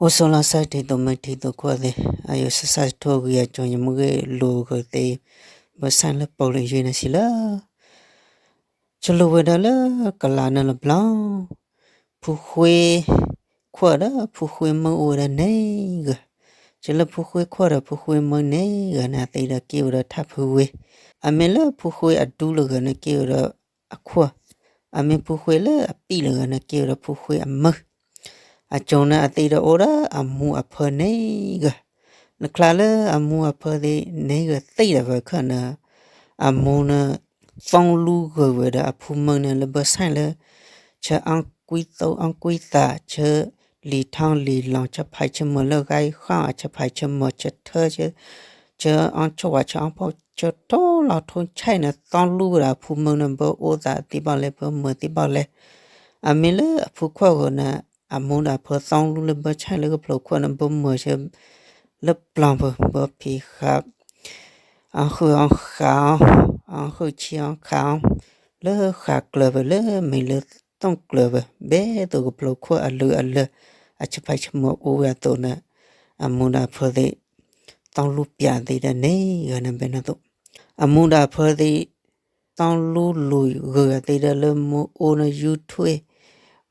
အိၣ်ဆိးလီၤစၢ်ထံသိးမုၢ်ထံသိးခိၣ်သ့ၣ်, အယိာ်ဆၢဆၢထိဂ့ၤအကၠိ ယမ့ၢ်ဂ့ၢ်လိာ်ဂၢၢ်သ့ၣ်, ဘၢဆၣ်လၢပိာ်လၢယွၤန့ၣ်စံးလၢ ဆိလိာ်ဝဲဒၣ်လၢကလးန့ၣ်လၢဘျီ, ဖုဃ့ခွါဒီးဖုဃ့မုၣ်အိၣ်ဝဲဒၣ်န့ၣ်ဂၤ, ဆိလၢဖုဃ့ခွါဒီးဖုဃ့မုၣ်န့ၣ်ဂၤန့ၣ် အသ့ဒီးက့ၢ်ဝဲဒီးထၣ်ဖုဝ့, အမ့ၢ်လၢဖုဃ့အဒူလၢဂၤန့ၣ်က့ၢ်ဝဲဒီးအခွါ, အမ့ၢ်ဖုဃ့လၢအပံၣ်လၢဂၤန့ၣ်က့ၢ်ဝဲဒီးဖုဃ့အမုၣ် အကၠိန့ၣ်အသ့ဒီးအိၣ်ဒီးအမူအဖၢန့ၣ်ဂၤ, နချါလၢအမူအဖၢသ့ၣ်န့ၣ်ဂၤသ့ဒီးဝဲခၢၣ်န့ၣ်, အမူန့ၣ် သီလူဂၢၢ်ဝဲဒီးအဖုမုၣ်န့ၣ်လၢဘၢဆၣ်လၢ ဆၢအီကွံသိအီကွံသး ဆၢလံာ်ထီလံာ်လီၤ ဆၢဖးဆၢမုာ်လၢဂၤဃီ ဆၢဖးဆၢမုာ် ဆၢထၢ ဆၢအီဆိၣ်ဝါ ဆၢအီဖီၣ် ဆၢထိလီၤထိဆဲန့ၣ် သီလူဝဲဒီးအဖုမုၣ်န့ၣ် ဘၢအိၣ်သးသ့ဘၣ်လဲၣ် ဘၢမုာ်သ့ဘၣ်လဲၣ်, အမ့ၢ်လၢအဖုခွါဂၤန့ၣ် အမူဒီးအဖၢသီလူလၢဘၢဆၣ်လၢကဖျိးခွါန့ၣ် ဘၢမုာ်ဆၢ လၢပျီပူၤ ဘၢဖံးဃာ် အီၣ်ဃုာ်အီၣ်ဃာ်အီၤ, အီၣ်ဃုာ်ဆံးအီၣ်ဃာ်အီၤ, လၢဃာ်ကျၢၤဝဲလၢမ့ၢ်လၢသီကျၢၤဝဲ ဘဲသိးကဖျိးခွါအလုၢ်အလၢ် အဆၢဖးဆၢမုာ်အိၣ်ဝဲအသိးန့ၣ်, အမူဒီးအဖၢသ့ၣ် သီလူပျးသ့ဒီးန့ၣ်ဂၤန့ၣ်ဘဲန့ၣ်သိး, အမူဒီးအဖၢသ့ၣ် သီလူလိာ်ဂၢၢ်အသ့ဒီးလၢမ့ၢ်အိၣ်န့ၣ် YouTube,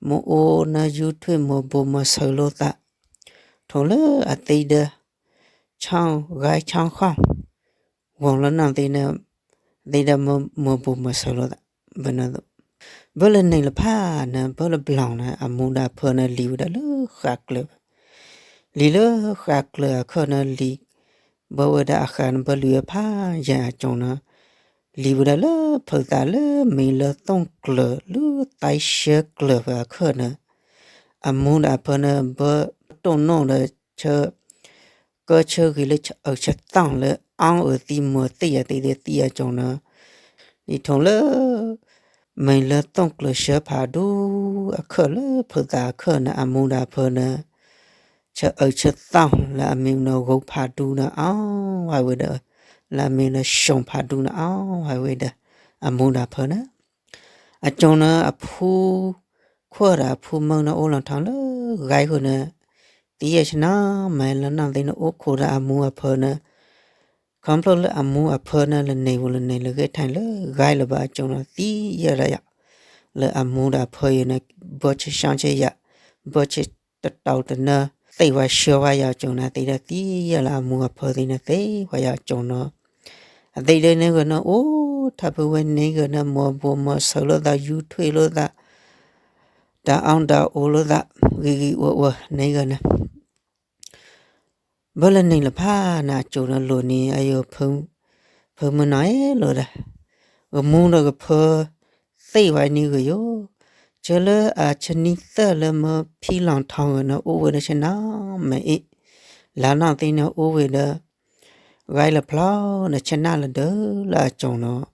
မ့ၢ်အိၣ်န့ၣ် YouTube မ့ၢ်ဘိးမ့ၢ်စၢၤလိာ်သး ထိးလၢအသ့ဒီး ဆီဂၤဆီဃီၣ် ဂီၤလၢနီၢ်သ့န့ၣ် သ့ဒီးမ့ၢ်ဘိးမ့ၢ်စၢၤလိာ်သး ဘၢန့ၣ်သိး, ဘၢလၢန့ၣ်လၢဖးန့ၣ် ဘၢလၢဘျီန့ၣ် အမူဒီးအဖၢန့ၣ်လံၤဝဲဒၣ်လၢဃာ်ကျၢၤ, လံၤလၢဃာ်ကျၢၤအခၢၣ်န့ၣ်လံၤ, ဘၢဝဲဒၣ်အဃာ်န့ၣ်ဘၢလံၤဝဲဖးယံၤအကၠိန့ၣ်, လံၤဝဲဒၣ်လၢဖုသးလၢမ့ၢ်လၢသီကျၢၤလၢသီဆၢကျၢၤဝဲအခၢၣ်န့ၣ်, အမူဒီးအဖၢန့ၣ် ဘၢတိၢ်နီၣ်ဒီးဆၢ ကၢဆၢဂ့ၤလၢဆၢအၢဆၢသီၣ်လၢအီအၢသံမီၤသံၣ်အသ့ဒီးသံအကၠိန့ၣ်, ဒ်ထိးလၢ မ့ၢ်လၢသီကျၢၤဆၢဖးဒူအခၢၣ်လၢဖုသးအခၢၣ်န့ၣ် အမူဒီးအဖၢန့ၣ် ဆၢအၢဆၢသီၣ်လၢအမ့ၢ်နီၢ်ဂီၤဖးဒူန့ၣ်အီဝဲဒၣ်, လၢအမ့ၢ်နီၢ်စိၤဖးဒူန့ၣ်အီဝဲဒၣ်, အမူဒီးအဖၢန့ၣ် အကၠိန့ၣ် အဖုခွါဒီးအဖုမုၣ်န့ၣ်အိၣ်လီၤထီၣ်လၢဂၤဃီန့ၣ်, သံယဲၢ်ဆနါမးလၢနီၢ်သ့န့ၣ်အိၣ်ခိးဒီးအမူအဖၢန့ၣ်, ခီဖျိလၢအမူအဖၢန့ၣ် လၢန့ၣ်ဝံၤလၢန့ၣ်လၢဂဲၤထၢၣ်လၢဂၤလၢၤဘၣ်အကၠိန့ၣ် သံယဲၢ်လၢယၤ, လၢအမူဒီးအဖၢအံၤန့ၣ် ဘၢဆၢဆှီဆၢယၤ, ဘၢဆၢတတီတနၢ သ့ၣ်ဝဲဆှၢဝဲယၤအကၠိန့ၣ် သ့ဒီးသံယဲၢ်လၢအမူအဖၢသ့န့ၣ် သ့ဝဲယၤအကၠိန့ၣ် အသ့ဒၣ်န့ၣ်ဂ့ၤန့ၣ် အိၣ်ထၢဖုဝဲန့ၣ်ဂ့ၤန့ၣ် မ့ၢ်ဘိးမ့ၢ်စၢၤလိာ်သး ယူၤထွဲလိာ်သး တၢ်အီၣ်တၢ်အီလိာ်သး ဂ့ၤဂ့ၤဝဲဝဲန့ၣ်ဂ့ၤန့ၣ် ဘၣ်လၢန့ၣ်လၢဖးန့ၣ် အကၠိန့ၣ်လိၤန့ၣ် အယိာ် ဖုမုၢ်နီၤအဲၣ်လိာ်ဒီး ကမူဒီးကဖၢ သ့ၣ်ဝဲန့ၣ်ဂ့ၤယိာ် ဆၢလၢအဆနံသၢၣ်လၢမၢဖံလီၤထီဂ့ၤန့ၣ် အိၣ်ဝဲဒီးဆနၣ်မ့ၢ်အ့ၣ် လၢနီၢ်သ့န့ၣ်အိၣ်ဝဲဒီး ဂၤလၢဖျီဒီးဆနၣ်လၢဒၢလၢအကၠိန့ၣ်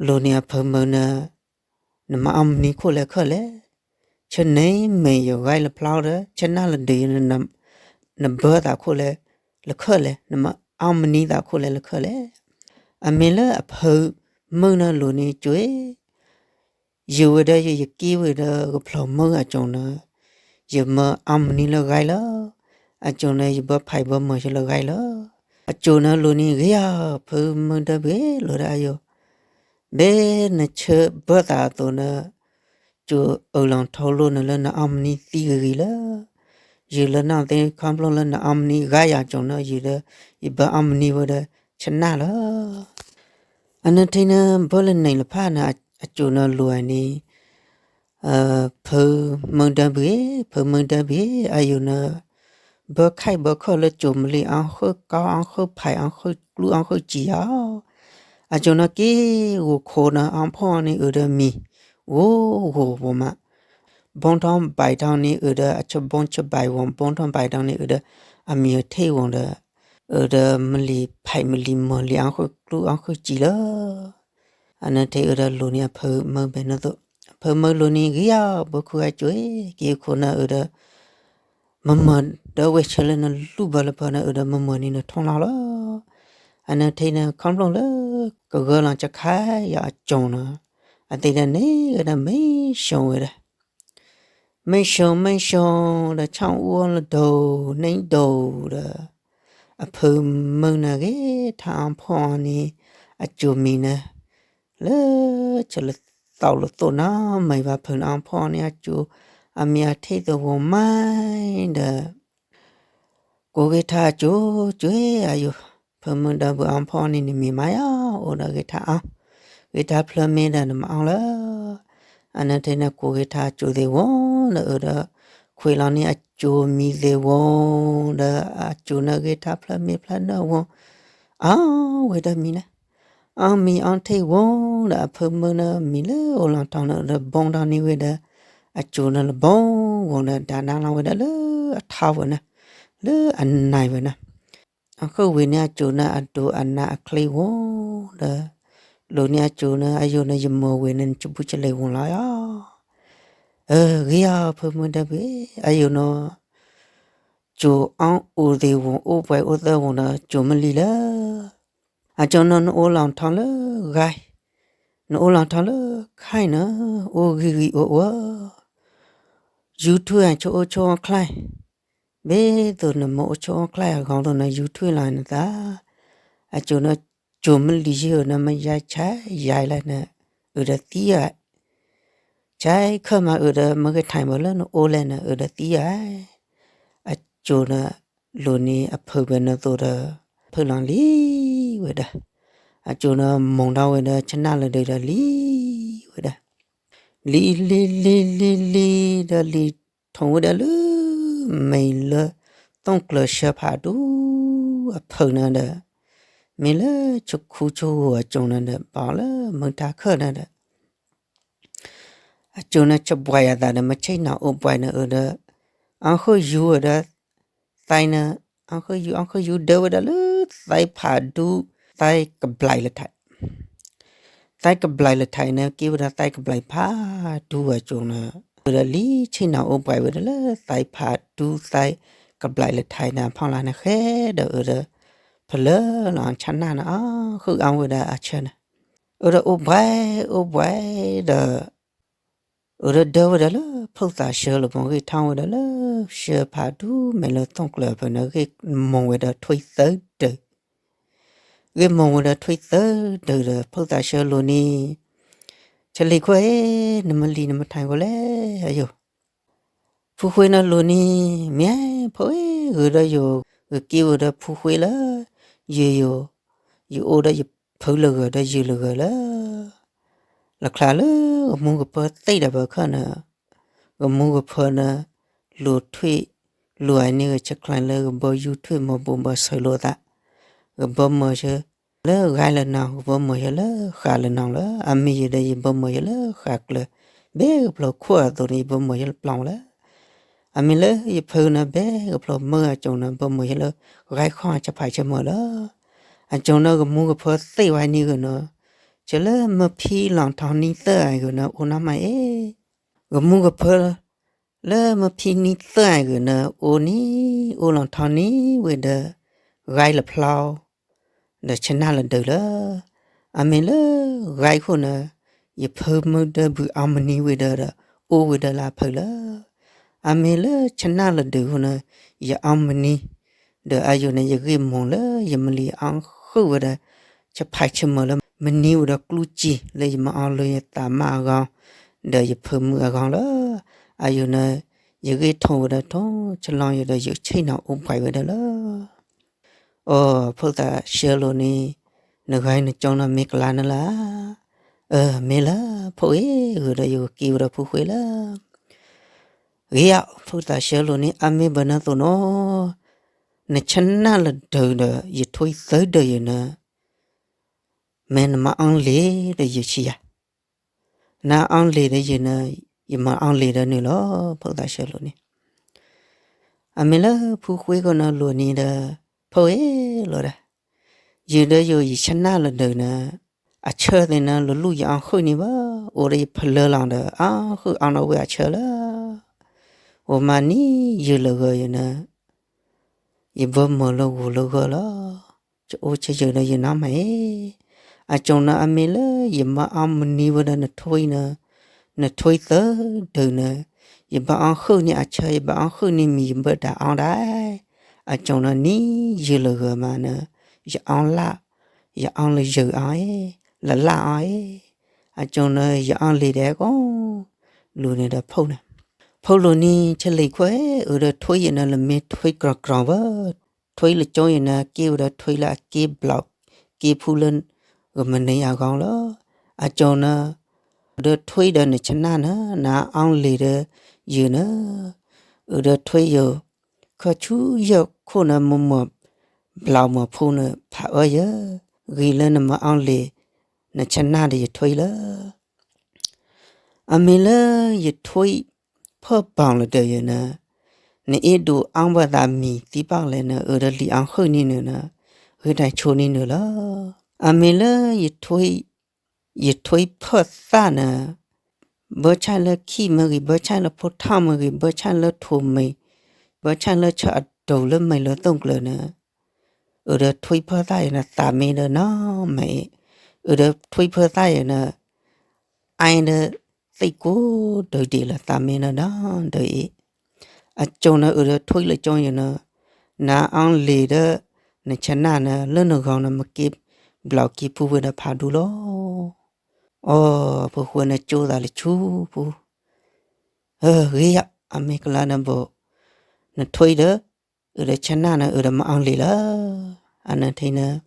လိၤန့ၣ်အဖၢမုၢ်န့ၣ် နမၤအီၣ်မနံၤခိၣ်လဲၣ်ခၢၣ်လဲၣ်, ဆၢန့ၣ်မ့ၢ်ယဂၤလၢဖျီဒီး ဆနၣ်လၢဒုး နဘၢသးခိၣ်လဲၣ်လၢခၢၣ်လဲၣ်, နမၤအီၣ်မနံၤသးခိၣ်လဲၣ်လၢခၢၣ်လဲၣ်. အမ့ၢ်လၢအဖၢမုၢ်န့ၣ်လိၤန့ၣ်ကၠိ ယဝဲဒၣ်ယက့ၤဝဲဒီးကဖျီမုၢ်အကၠိန့ၣ် ယမၤအီၣ်မနံၤလၢဂၤလီၤ. အကၠိန့ၣ် ယဘၢဖးယဘၢမၤဆၢလၢဂၤလီၤ. အကၠိန့ၣ်လိၤန့ၣ်ဂ့ၤဧါ, ဖၢမုၢ်ဒၢဘ့ၣ်လိၤဒၣ်အယိာ်, ဘၣ်နဆၢဘၢသးအသိးန့ၣ် ကၠိအၢၣ်လီၤထီလိာ်န့ၣ်လၢနအီၣ်မနံၤသံဂ့ၤဂ့ၤလီၤ. ယုာ်လၢနီၢ်သ့ခီဖျိလၢနအီၣ်မနံၤဂၤယၤကၠိန့ၣ် ယုာ်ဒီး ယဘၢအီၣ်မနံၤဝဲဒီး ဆနၣ်လီၤ. အနထံန့ၣ် ဘၢလၢန့ၣ်လၢဖးန့ၣ် အကၠိန့ၣ်လိၤန့ၣ် ဖၢမုၢ်ဒၢဘ့ၣ် ဖၢမုၢ်ဒၢဘ့ၣ် အယိာ်န့ၣ် ဘၢခဲဘၢခဲလၢကၠိမလံၤ အီၣ်ဃုာ်ကီ အီၣ်ဃုာ်ဖး အီၣ်ဃုာ်ကျူ အီၣ်ဃုာ်စံာ်ဧါ. အကၠိန့ၣ်က့ၤဂိၢ်ခိၣ်န့ၣ် အီၣ်ဖှီၣ်န့ၣ်အုးဒီးမံၤ ဂိၢ်ဂိၢ်ဝီမး ဘီထီၣ်ဘဲထီၣ်န့ၣ်အုးဒီး အဆၢဘီဆၢဘဲဝီ ဘီထီၣ်ဘဲထီၣ်န့ၣ်အုးဒီး အမံၤအထ့ၣ်ဝီဒီး အုးဒီးမလံၤဖးမလံၤမီၤလံၤ အီၣ်ဃုာ်ကျူ အီၣ်ဃုာ်စံာ်လီၤ. အနထံအုးဒီးလိၤန့ၣ်အဖၢမုၢ်ဘဲန့ၣ်သိး ဖၢမုၢ်လိၤန့ၣ်ဂ့ၤဧါ ဘၢခုဂၤကၠိ က့ၤခိၣ်န့ၣ်အုးဒီး မမၤဒီးဝဲဆၢလၢနလူၢ်ဘၢလၢဖၢန့ၣ်အုးဒီး မမၤန့ၣ်နထီၣ်လီၤလီၤ. အနထံန့ၣ် ခီဖျိလၢ ကဂၢၢ်လီၤကခါယၤအကၠိန့ၣ် အသ့ဒၣ်န့ၣ်ဂ့ၤဒၣ်မ့ၢ်စိၤဝဲဒၣ် မ့ၢ်ဆိ မ့ၢ်ဆိ ဒီးဆီၣ်အူအီၣ်လၢဒိၣ်န့ၣ်ဒိၣ်ဒီး အဖုမုၢ်န့ၣ်ဂ့ၤထါအီဖီၣ်န့ၣ် အစိၤမံၤန့ၣ် လၢ ဆၢလၢသီလၢသိၣ်နီၤမံၤဘၣ် ဖုန့ၣ်အီဖီၣ်န့ၣ် အစိၤ အမံၤအထံၣ်သဝီမးဒီး ကိးဂ့ၤထါအစိၤ စိၤအယိာ် ဖုမုၢ်ဒီးဘုအီဖီၣ်န့ၣ် နမံၤမးယါ အိၣ်ဒီးဂ့ၤထါအီ ဂ့ၤထါဖျၢမ့ၢ်ဒီးနမၤအီလၢ အန့ၣ်ထဲန့ၣ်ကိးဂ့ၤထါအစိၤသ့ၣ်ဝီဒီး အၢဒီး ခွံလီၤန့ၣ်အစိၤမံၤသ့ၣ်ဝီဒီး အစိၤန့ၣ်ဂ့ၤထါဖျၢမ့ၢ်ဖျၢဒၢဝီ အီဝဲဒီးမံၤန့ၣ် အီမံၤအီထံၣ်ဝီဒီး အဖုမုၢ်န့ၣ်မံၤလၢအိၣ်လီၤထီန့ၣ်ဒီး ဘီထီၣ်န့ၢ်ဝဲဒီး အစိၤန့ၣ်လၢဘီဝီဒီး ဒၣ်နါလီၤဝဲဒၣ်လၢအထါဝဲန့ၣ် လၢအနၤဝဲန့ၣ် အဃိဝံၤန့ၣ်အစိၤန့ၣ် အဒိးအနါအချ့ဝီဒီး လိၤန့ၣ်အစိၤန့ၣ် အယိာ်န့ၣ် ယမၤဝံၤန့ၣ် နစဘူၣ်စလဲၤဝီလီၤယါ ဂ့ၤယါ ဖုမုၢ်ဒီးဘု အယိာ်န့ၣ် စိၤအီအိၣ်သ့ၣ်ဝီ အိၣ်ပှဲၤအိၣ်သၢဝီဒီး စိၤမ့ၢ်လံလၢ အစိၤန့ၣ် နအိၣ်လီၤထီလၢဂၤ နအိၣ်လီၤထီလၢခါအံၤန့ၣ် အိၣ်ဂံၢ်ဂံၢ်အိၣ်အိၣ် ယူၤထူၣ်အဆိအိၣ်ဆိအီၣ်ချါ ဘ့သိးနမ့ၢ်အိၣ်ဆိအိၣ်ချါအဂီၢ်သိးန့ၣ် ယူၤထူၣ်လီၤနသး အစိၤန့ၣ် စိၤမ့ၢ်လံယဲၢ်န့ၣ် မ့ၢ်ယါဆါယါလၢန့ၣ် အၢဒီးသံယါ ဆါခၢၣ်မၤအၢဒီးမ့ၢ်ဂ့ၤထါဘၣ်လၢနအိၣ်လဲၣ်န့ၣ် အၢဒီးသံယါ အစိၤန့ၣ် လိၤန့ၣ်အဖုဘဲန့ၣ်သိးဒီး ဖုလီၤလံဝဲဒၣ် အစိၤန့ၣ်မိၢ်ဒီးဝဲဒီးဆနၣ်လၢဒုးဒီးလံဝဲဒၣ် လံလံလံလံလံဒီးလံထိၣ်ဝဲဒၣ်လၢ မ့ၢ်လၢ သိၣ်ကျၢၤဆၢဖးဒူ အဖုန့ၣ်ဒီး မ့ၢ်လၢဆခူဆဂိၢ်အစိၤန့ၣ်ဒီး ဘၣ်လၢမုၢ်တၢ်ခၢၣ်န့ၣ်ဒီး အစိၤန့ၣ် ဆဘှဲးအသးဒီး မ့ၢ်ဆ့ၣ်နီၤအိၣ်ဘှဲးန့ၣ်အၢဒီး အီၣ်ဃုာ်ယူၤဝဲဒီး သဲန့ၣ် အီၣ်ဃုာ်ယူၤ အီၣ်ဃုာ်ယူၤဒၢဝဲဒၣ်လၢ သဲဖးဒူ သဲကဘျံးလၢထံး သဲကဘျံးလၢထံးန့ၣ် က့ၤဝဲဒၣ်သဲကဘျံးဖးဒူအစိၤန့ၣ် အၢဒီးလံဆ့ၣ်နီၤအိၣ်ဘှဲးဝဲဒၣ်လၢ သဲဖးဒူသဲကဘျံးလၢထံးန့ၣ် အဖီလာ်န့ၣ်ဃဲဒီးအၢဒီး ဖလၢလီၤဆနၣ်န့ၣ် အီၣ်ဃုာ်အီၣ်ဝဲဒၣ်အဆၢန့ၣ် အၢဒီးအိၣ်ဘှဲးအိၣ်ဘှဲးဒီး အၢဒီးဒၢဝဲဒၣ်လၢ ဖိသၣ်ဆှၢလိၤ မ့ၢ်ဂ့ၤထီၣ်ဝဲဒၣ်လၢ ဆှၢဖးဒူမ့ၢ်လၢသိၣ်ကျၢၤဖဲန့ၣ် ဂ့ၢ်မိၢ်ဝဲဒီးထွံၣ်သၢဒုး ဂ့ၢ်မိၢ်ဝဲဒီးထွံၣ်သၢဒုးဒီး ဖိသၣ်ဆှၢလိၤန့ၣ် ဆလံၤခွါဧၢ, နမၤလံၤနမၤထါအဃိလဲၣ်, ယိၤ ဖုဃ့န့ၣ်လိၤန့ၣ် မ့ၢ်ဖိဧၢ, ဂ့ၤဒီးယိၤ, ဂ့ၤက့ၤဝဲဒီးဖုဃ့လၢ ယိၤယိၤ, ယအိၣ်ဒီးယဖုလၢဂၢၤဒီးယုၢ်လၢဂၢၤလၢ လီၤချါလၢ ဂမူကဖၢသ့ၣ်ဒီးပၢၤခၢၣ်န့ၣ်, ဂမူကဖၢန့ၣ် လိၤထွံၣ်, လိၤအန့ၣ်ဂ့ၤဆဲးကျိးလၢ ကဘၢယူၤထွံၣ်မၤဘူၣ်မၤဆၢလိာ်သး, ကဘၢမၤဆၢလၢဂၤလၢနီၤ, ကဘၢမၤဆၢလၢဃာ်လၢနီၤလၢ, အမ့ၢ်ယၤဒီး ယဘၢမၤဆၢလၢဃာ်ကျၢၤ, ဘဲကဖျိးခိၣ်အသိးန့ၣ် ယဘၢမၤဆၢလၢပျီလၢ အမ့ၢ်လၢယဖုန့ၣ် ဘဲကဖျိးမုၢ်အစိၤန့ၣ် ဘၢမၤဆၢလၢဂၤခီၣ်ဆဖးဆၢမုၢ်လၢ, အစိၤန့ၣ် ဂမူကဖၢသ့ၣ်ဝဲန့ၣ်ဂ့ၤနီၤ, ဆၢလၢမ့ၢ်ဖံလီၤထီန့ၢ်သၢဂၤဂ့ၤနီၤ အိၣ်နီၢ်မးအ့ၣ်, ဂမူကဖၢ လၢမ့ၢ်ဖံန့ၢ်သၢဂၤဂ့ၤနီၤ အိၣ်န့ၣ် အိၣ်လီၤထီန့ၢ်ဝဲဒီး ဂၤလၢဖျီ ဒီးဆနၣ်လၢဒုးလၢ, အမ့ၢ်လၢဂၤအဃိန့ၣ် ယဖုမုၢ်ဒီးဘုးအီမနံၤဝဲဒီးဒီး အိၣ်ဝဲဒီးလၢအဖုလၢ, အမ့ၢ်လၢဆနၣ်လၢဒုးအဃိန့ၣ် ယအီမနံၤ, ဒီးအယိၤန့ၣ် ယဂ့ၢ်မိၢ်လၢယမၤလံၤအီၣ်ဃုာ်ဝဲဒီး ဆဖးဆၢမုၢ်လၢ မနံၤဝဲဒီးကျူစံာ်လၢယမၤအီၣ်လၢယသးမါအဂီၢ်, ဒီးယဖုမုၢ်အဂီၢ်လၢ, အယိၤန့ၣ် ယဂ့ၢ်ထိၣ်ဝဲဒီးထိၣ်ဆလီယိၤဒီး ယဆ့ၣ်နီၤအိၣ်ဘှဲးဝဲဒၣ်လၢ အိ ဖိသၣ်ဆှၢလိၤန့ၣ် နဂၤနကၠီန့ၣ်မ့ၢ်ကလါန့ၣ်လၢ, အၢ မ့ၢ်လၢဖိဧၢ, ဂ့ၤဒီးယကက့ၤဝဲဒီးဖုဃ့လၢ, ဂ့ၤယါ ဖိသၣ်ဆှၢလိၤန့ၣ် အမ့ၢ်ဘၣ်နသိးနီၤ, နဆနၣ်လၢဒုးဒီး ယထွံၣ်သၢဒုးယၤန့ၣ် မ့ၢ်နမၤအီၣ်လံၤဒီးယဆံးယၤ, နအီၣ်လံၤဒီးယၤန့ၣ် ယမၤအီၣ်လံၤဒီးနုာ်လီၤ, ဖိသၣ်ဆှၢလိၤန့ၣ် အမ့ၢ်လၢဖုဃ့ကီးန့ၣ်လိၤန့ၣ်ဒီး, ဖိဧၢ လိၤဒီး, ယၤဒီးယၤယဆနၣ်လၢဒုးန့ၣ်, အဆၢသ့ၣ်န့ၣ် လၢလူၢ်ယအီၣ်ဃုာ်န့ၣ်ဘၣ်, အိၣ်ဒီးယဖလၢလီၤဒီး အီၣ်ဃုာ်အီၣ်နီၣ်ဝဲအဆၢလၢ, အိၣ်မးနံၤယုၢ်လၢဂၢၤယၤန့ၣ်, ယဘၢမုၢ်လၢဂီၤလၢဂီၤလီၤ, ကအိၣ်ဆၢယၤဒီးယၤနီၢ်မးအ့ၣ်, အစိၤန့ၣ်အမ့ၢ်လၢယမၤအီၣ်မနံၤဝဲဒီးနထွံၣ်န့ၣ်, နထွံၣ်သၢဒုးန့ၣ်, ယဘၣ်အီၣ်ဃုာ်န့ၢ်အဆၢ ယဘၣ်အီၣ်ဃုာ်န့ၢ်မံၤ ယဘၣ်တၢ်အီၣ်ဒၣ်, အကၠိန့ၣ် နံၤယုာ်လၢဂၤမးန့ၣ် ယအီၣ်လၣ်, ယအီၣ်လၢယုာ်အီၣ်အံၤ, လၢလၣ်အီၣ်အံၤ, အကၠိန့ၣ် ယအီၣ်လံၤဒဲးကိး လူၤန့ၣ်ဒီးဖှိၣ်န့ၣ်, ဖှိၣ်လူၤန့ၣ် ဆလံၤခွဲး အုးဒီးထွံၣ်ယဲန့ၣ် လၢမ့ၢ်ထွံၣ်ကြီၤကြီၤဝဲ ထွံၣ်လၢကၠိယဲန့ၣ် က့ဝဲဒီးထွံၣ်လၢအက့ဘျီးက့ဖူလၢ ဂမနံၤအဂီၢ်လီၤ. အကၠိန့ၣ် အုးဒီးထွံၣ်ဒီးနဆနၢ်န့ၣ် နအီၣ်လံၤဒီးယုာ်န့ၣ်, အုးဒီးထွံၣ်ယိာ် ခီဆူယဲၢ်ခိၣ်န့ၣ် မ့ၢ်မ့ၢ်ဘျီးမ့ၢ်ဖူန့ၣ် ဖးအၢယဲ, ဂ့ၤလၢနမ့ၢ်အီၣ်လံၤ နဆနၢ်ဒီးယထွံၣ်လၢ အမ့ၢ်လၢယထွံၣ်ဖၢၣ်ဘီၣ်လၢၤဒီးယဲန့ၣ်, နအဲၣ်ဒိးအီၣ်ဘၣ်သးမံၤသံဘၣ်လဲၣ်န့ၣ် အုးဒီးလံၤအီၣ်ဃုာ်န့ၢ်နုာ်န့ၣ်, ဂ့ၢ်တၢ်ဆိန့ၢ်နုာ်လီၤ. အမ့ၢ်လၢယထွံၣ်, ယထွံၣ်ဖၢၣ်သၣ်န့ၣ်, ဘၢဆၣ်လၢခံမ့ၢ်ဂ့ၤ ဘၢဆၣ်လၢဖိထီၣ်မ့ၢ်ဂ့ၤ ဘၢဆၣ်လၢထိၣ်မ့ၢ်, ဘၢဆၣ်လၢဆၢအဒိၣ်လၢမဲာ်လၢသီၣ်ကျၢၤန့ၣ်, အုးဒီးထွံၣ်ဖၢၣ်သၣ်ယဲန့ၣ် သးမ့ၢ်ဒီးနီၢ်မးအံၤ, အုးဒီးထွံၣ်ဖၢၣ်သၣ်ယဲန့ၣ် အါဒီးသ့ၣ်ကိးဒုဒံးလၢသးမ့ၢ်နီၢ်ဒီးအံၤ, အကၠိန့ၣ် အုးဒီးထွံၣ်လၢကၠိယဲန့ၣ်, နအီၣ်လံၤဒီး နဆနၢ်န့ၣ် လၢနဂီၢ်န့ၣ် မ့ၢ်က့ဘျီးက့ဖူဝဲဒီးဖးဒူလီၤ. အိ ဖုဃ့န့ၣ်ကၠိသးလၢဆူပူၤ, ဂ့ၤယၤ အမ့ၢ်ကလါန့ၣ်ဘိ, နထွံၣ်ဒီး အုးဒီးဆနၢ်န့ၣ် အုးဒီးမ့ၢ်အီၣ်လံၤလီၤ. အနထံန့ၣ်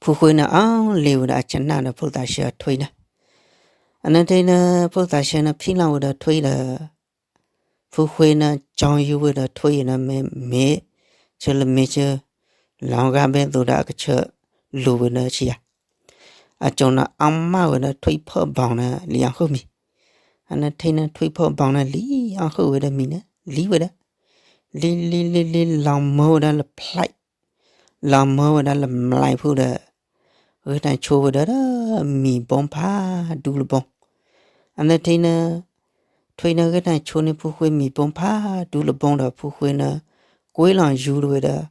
ဖုဃ့န့ၣ် အီၣ်လံၤဝဲဒီးအဆနၢ်ဒီးဖိသၣ်ဆှၢထွံၣ်န့ၣ်, အနထံန့ၣ် ဖိသၣ်ဆှၢန့ၣ် ဖံလီၤဝဲဒီးထွံၣ်ဒီး ဖုဃ့န့ၣ် ကၠီယူဝဲဒီးထွံၣ်ယဲန့ၣ် မ့ၢ်, ဆၢလၢမ့ၢ်ဆၢ, လီၤဂာ်ဘဲသိးဒီးအကဆၢလူၤဝဲန့ၣ်ဆံယၤ, အကၠိန့ၣ် အီၣ်မးဝဲဒီးထွံၣ်ဖၢၣ်ဘီၣ်န့ၣ် လံၤအီၣ်ဃုာ်မံၤ, အနထံန့ၣ် ထွံၣ်ဖၢၣ်ဘီၣ်န့ၣ် လံၤအီၣ်ဃုာ်ဝဲဒီးမံၤန့ၣ် လံၤဝဲဒၣ်, လံၤလံၤလံၤလံၤ လီၤမၢဝဲဒၣ်လၢဖျဲး, လီၤမၢဝဲဒၣ်လၢမျဲးဖိဒီး ဂ့ၢ်တၢ်ဆိဝဲဒၣ်ဒီး မံၤဘိဖးဒူလၢဘိ, အနထံန့ၣ် ထွံၣ်န့ၣ် ဂ့ၢ်တၢ်ဆိန့ၢ်ဖုဃ့မံၤဘိဖးဒူလၢဘိဒီး ဖုဃ့န့ၣ် ကွ့လီၤယူၤဝဲဒီး,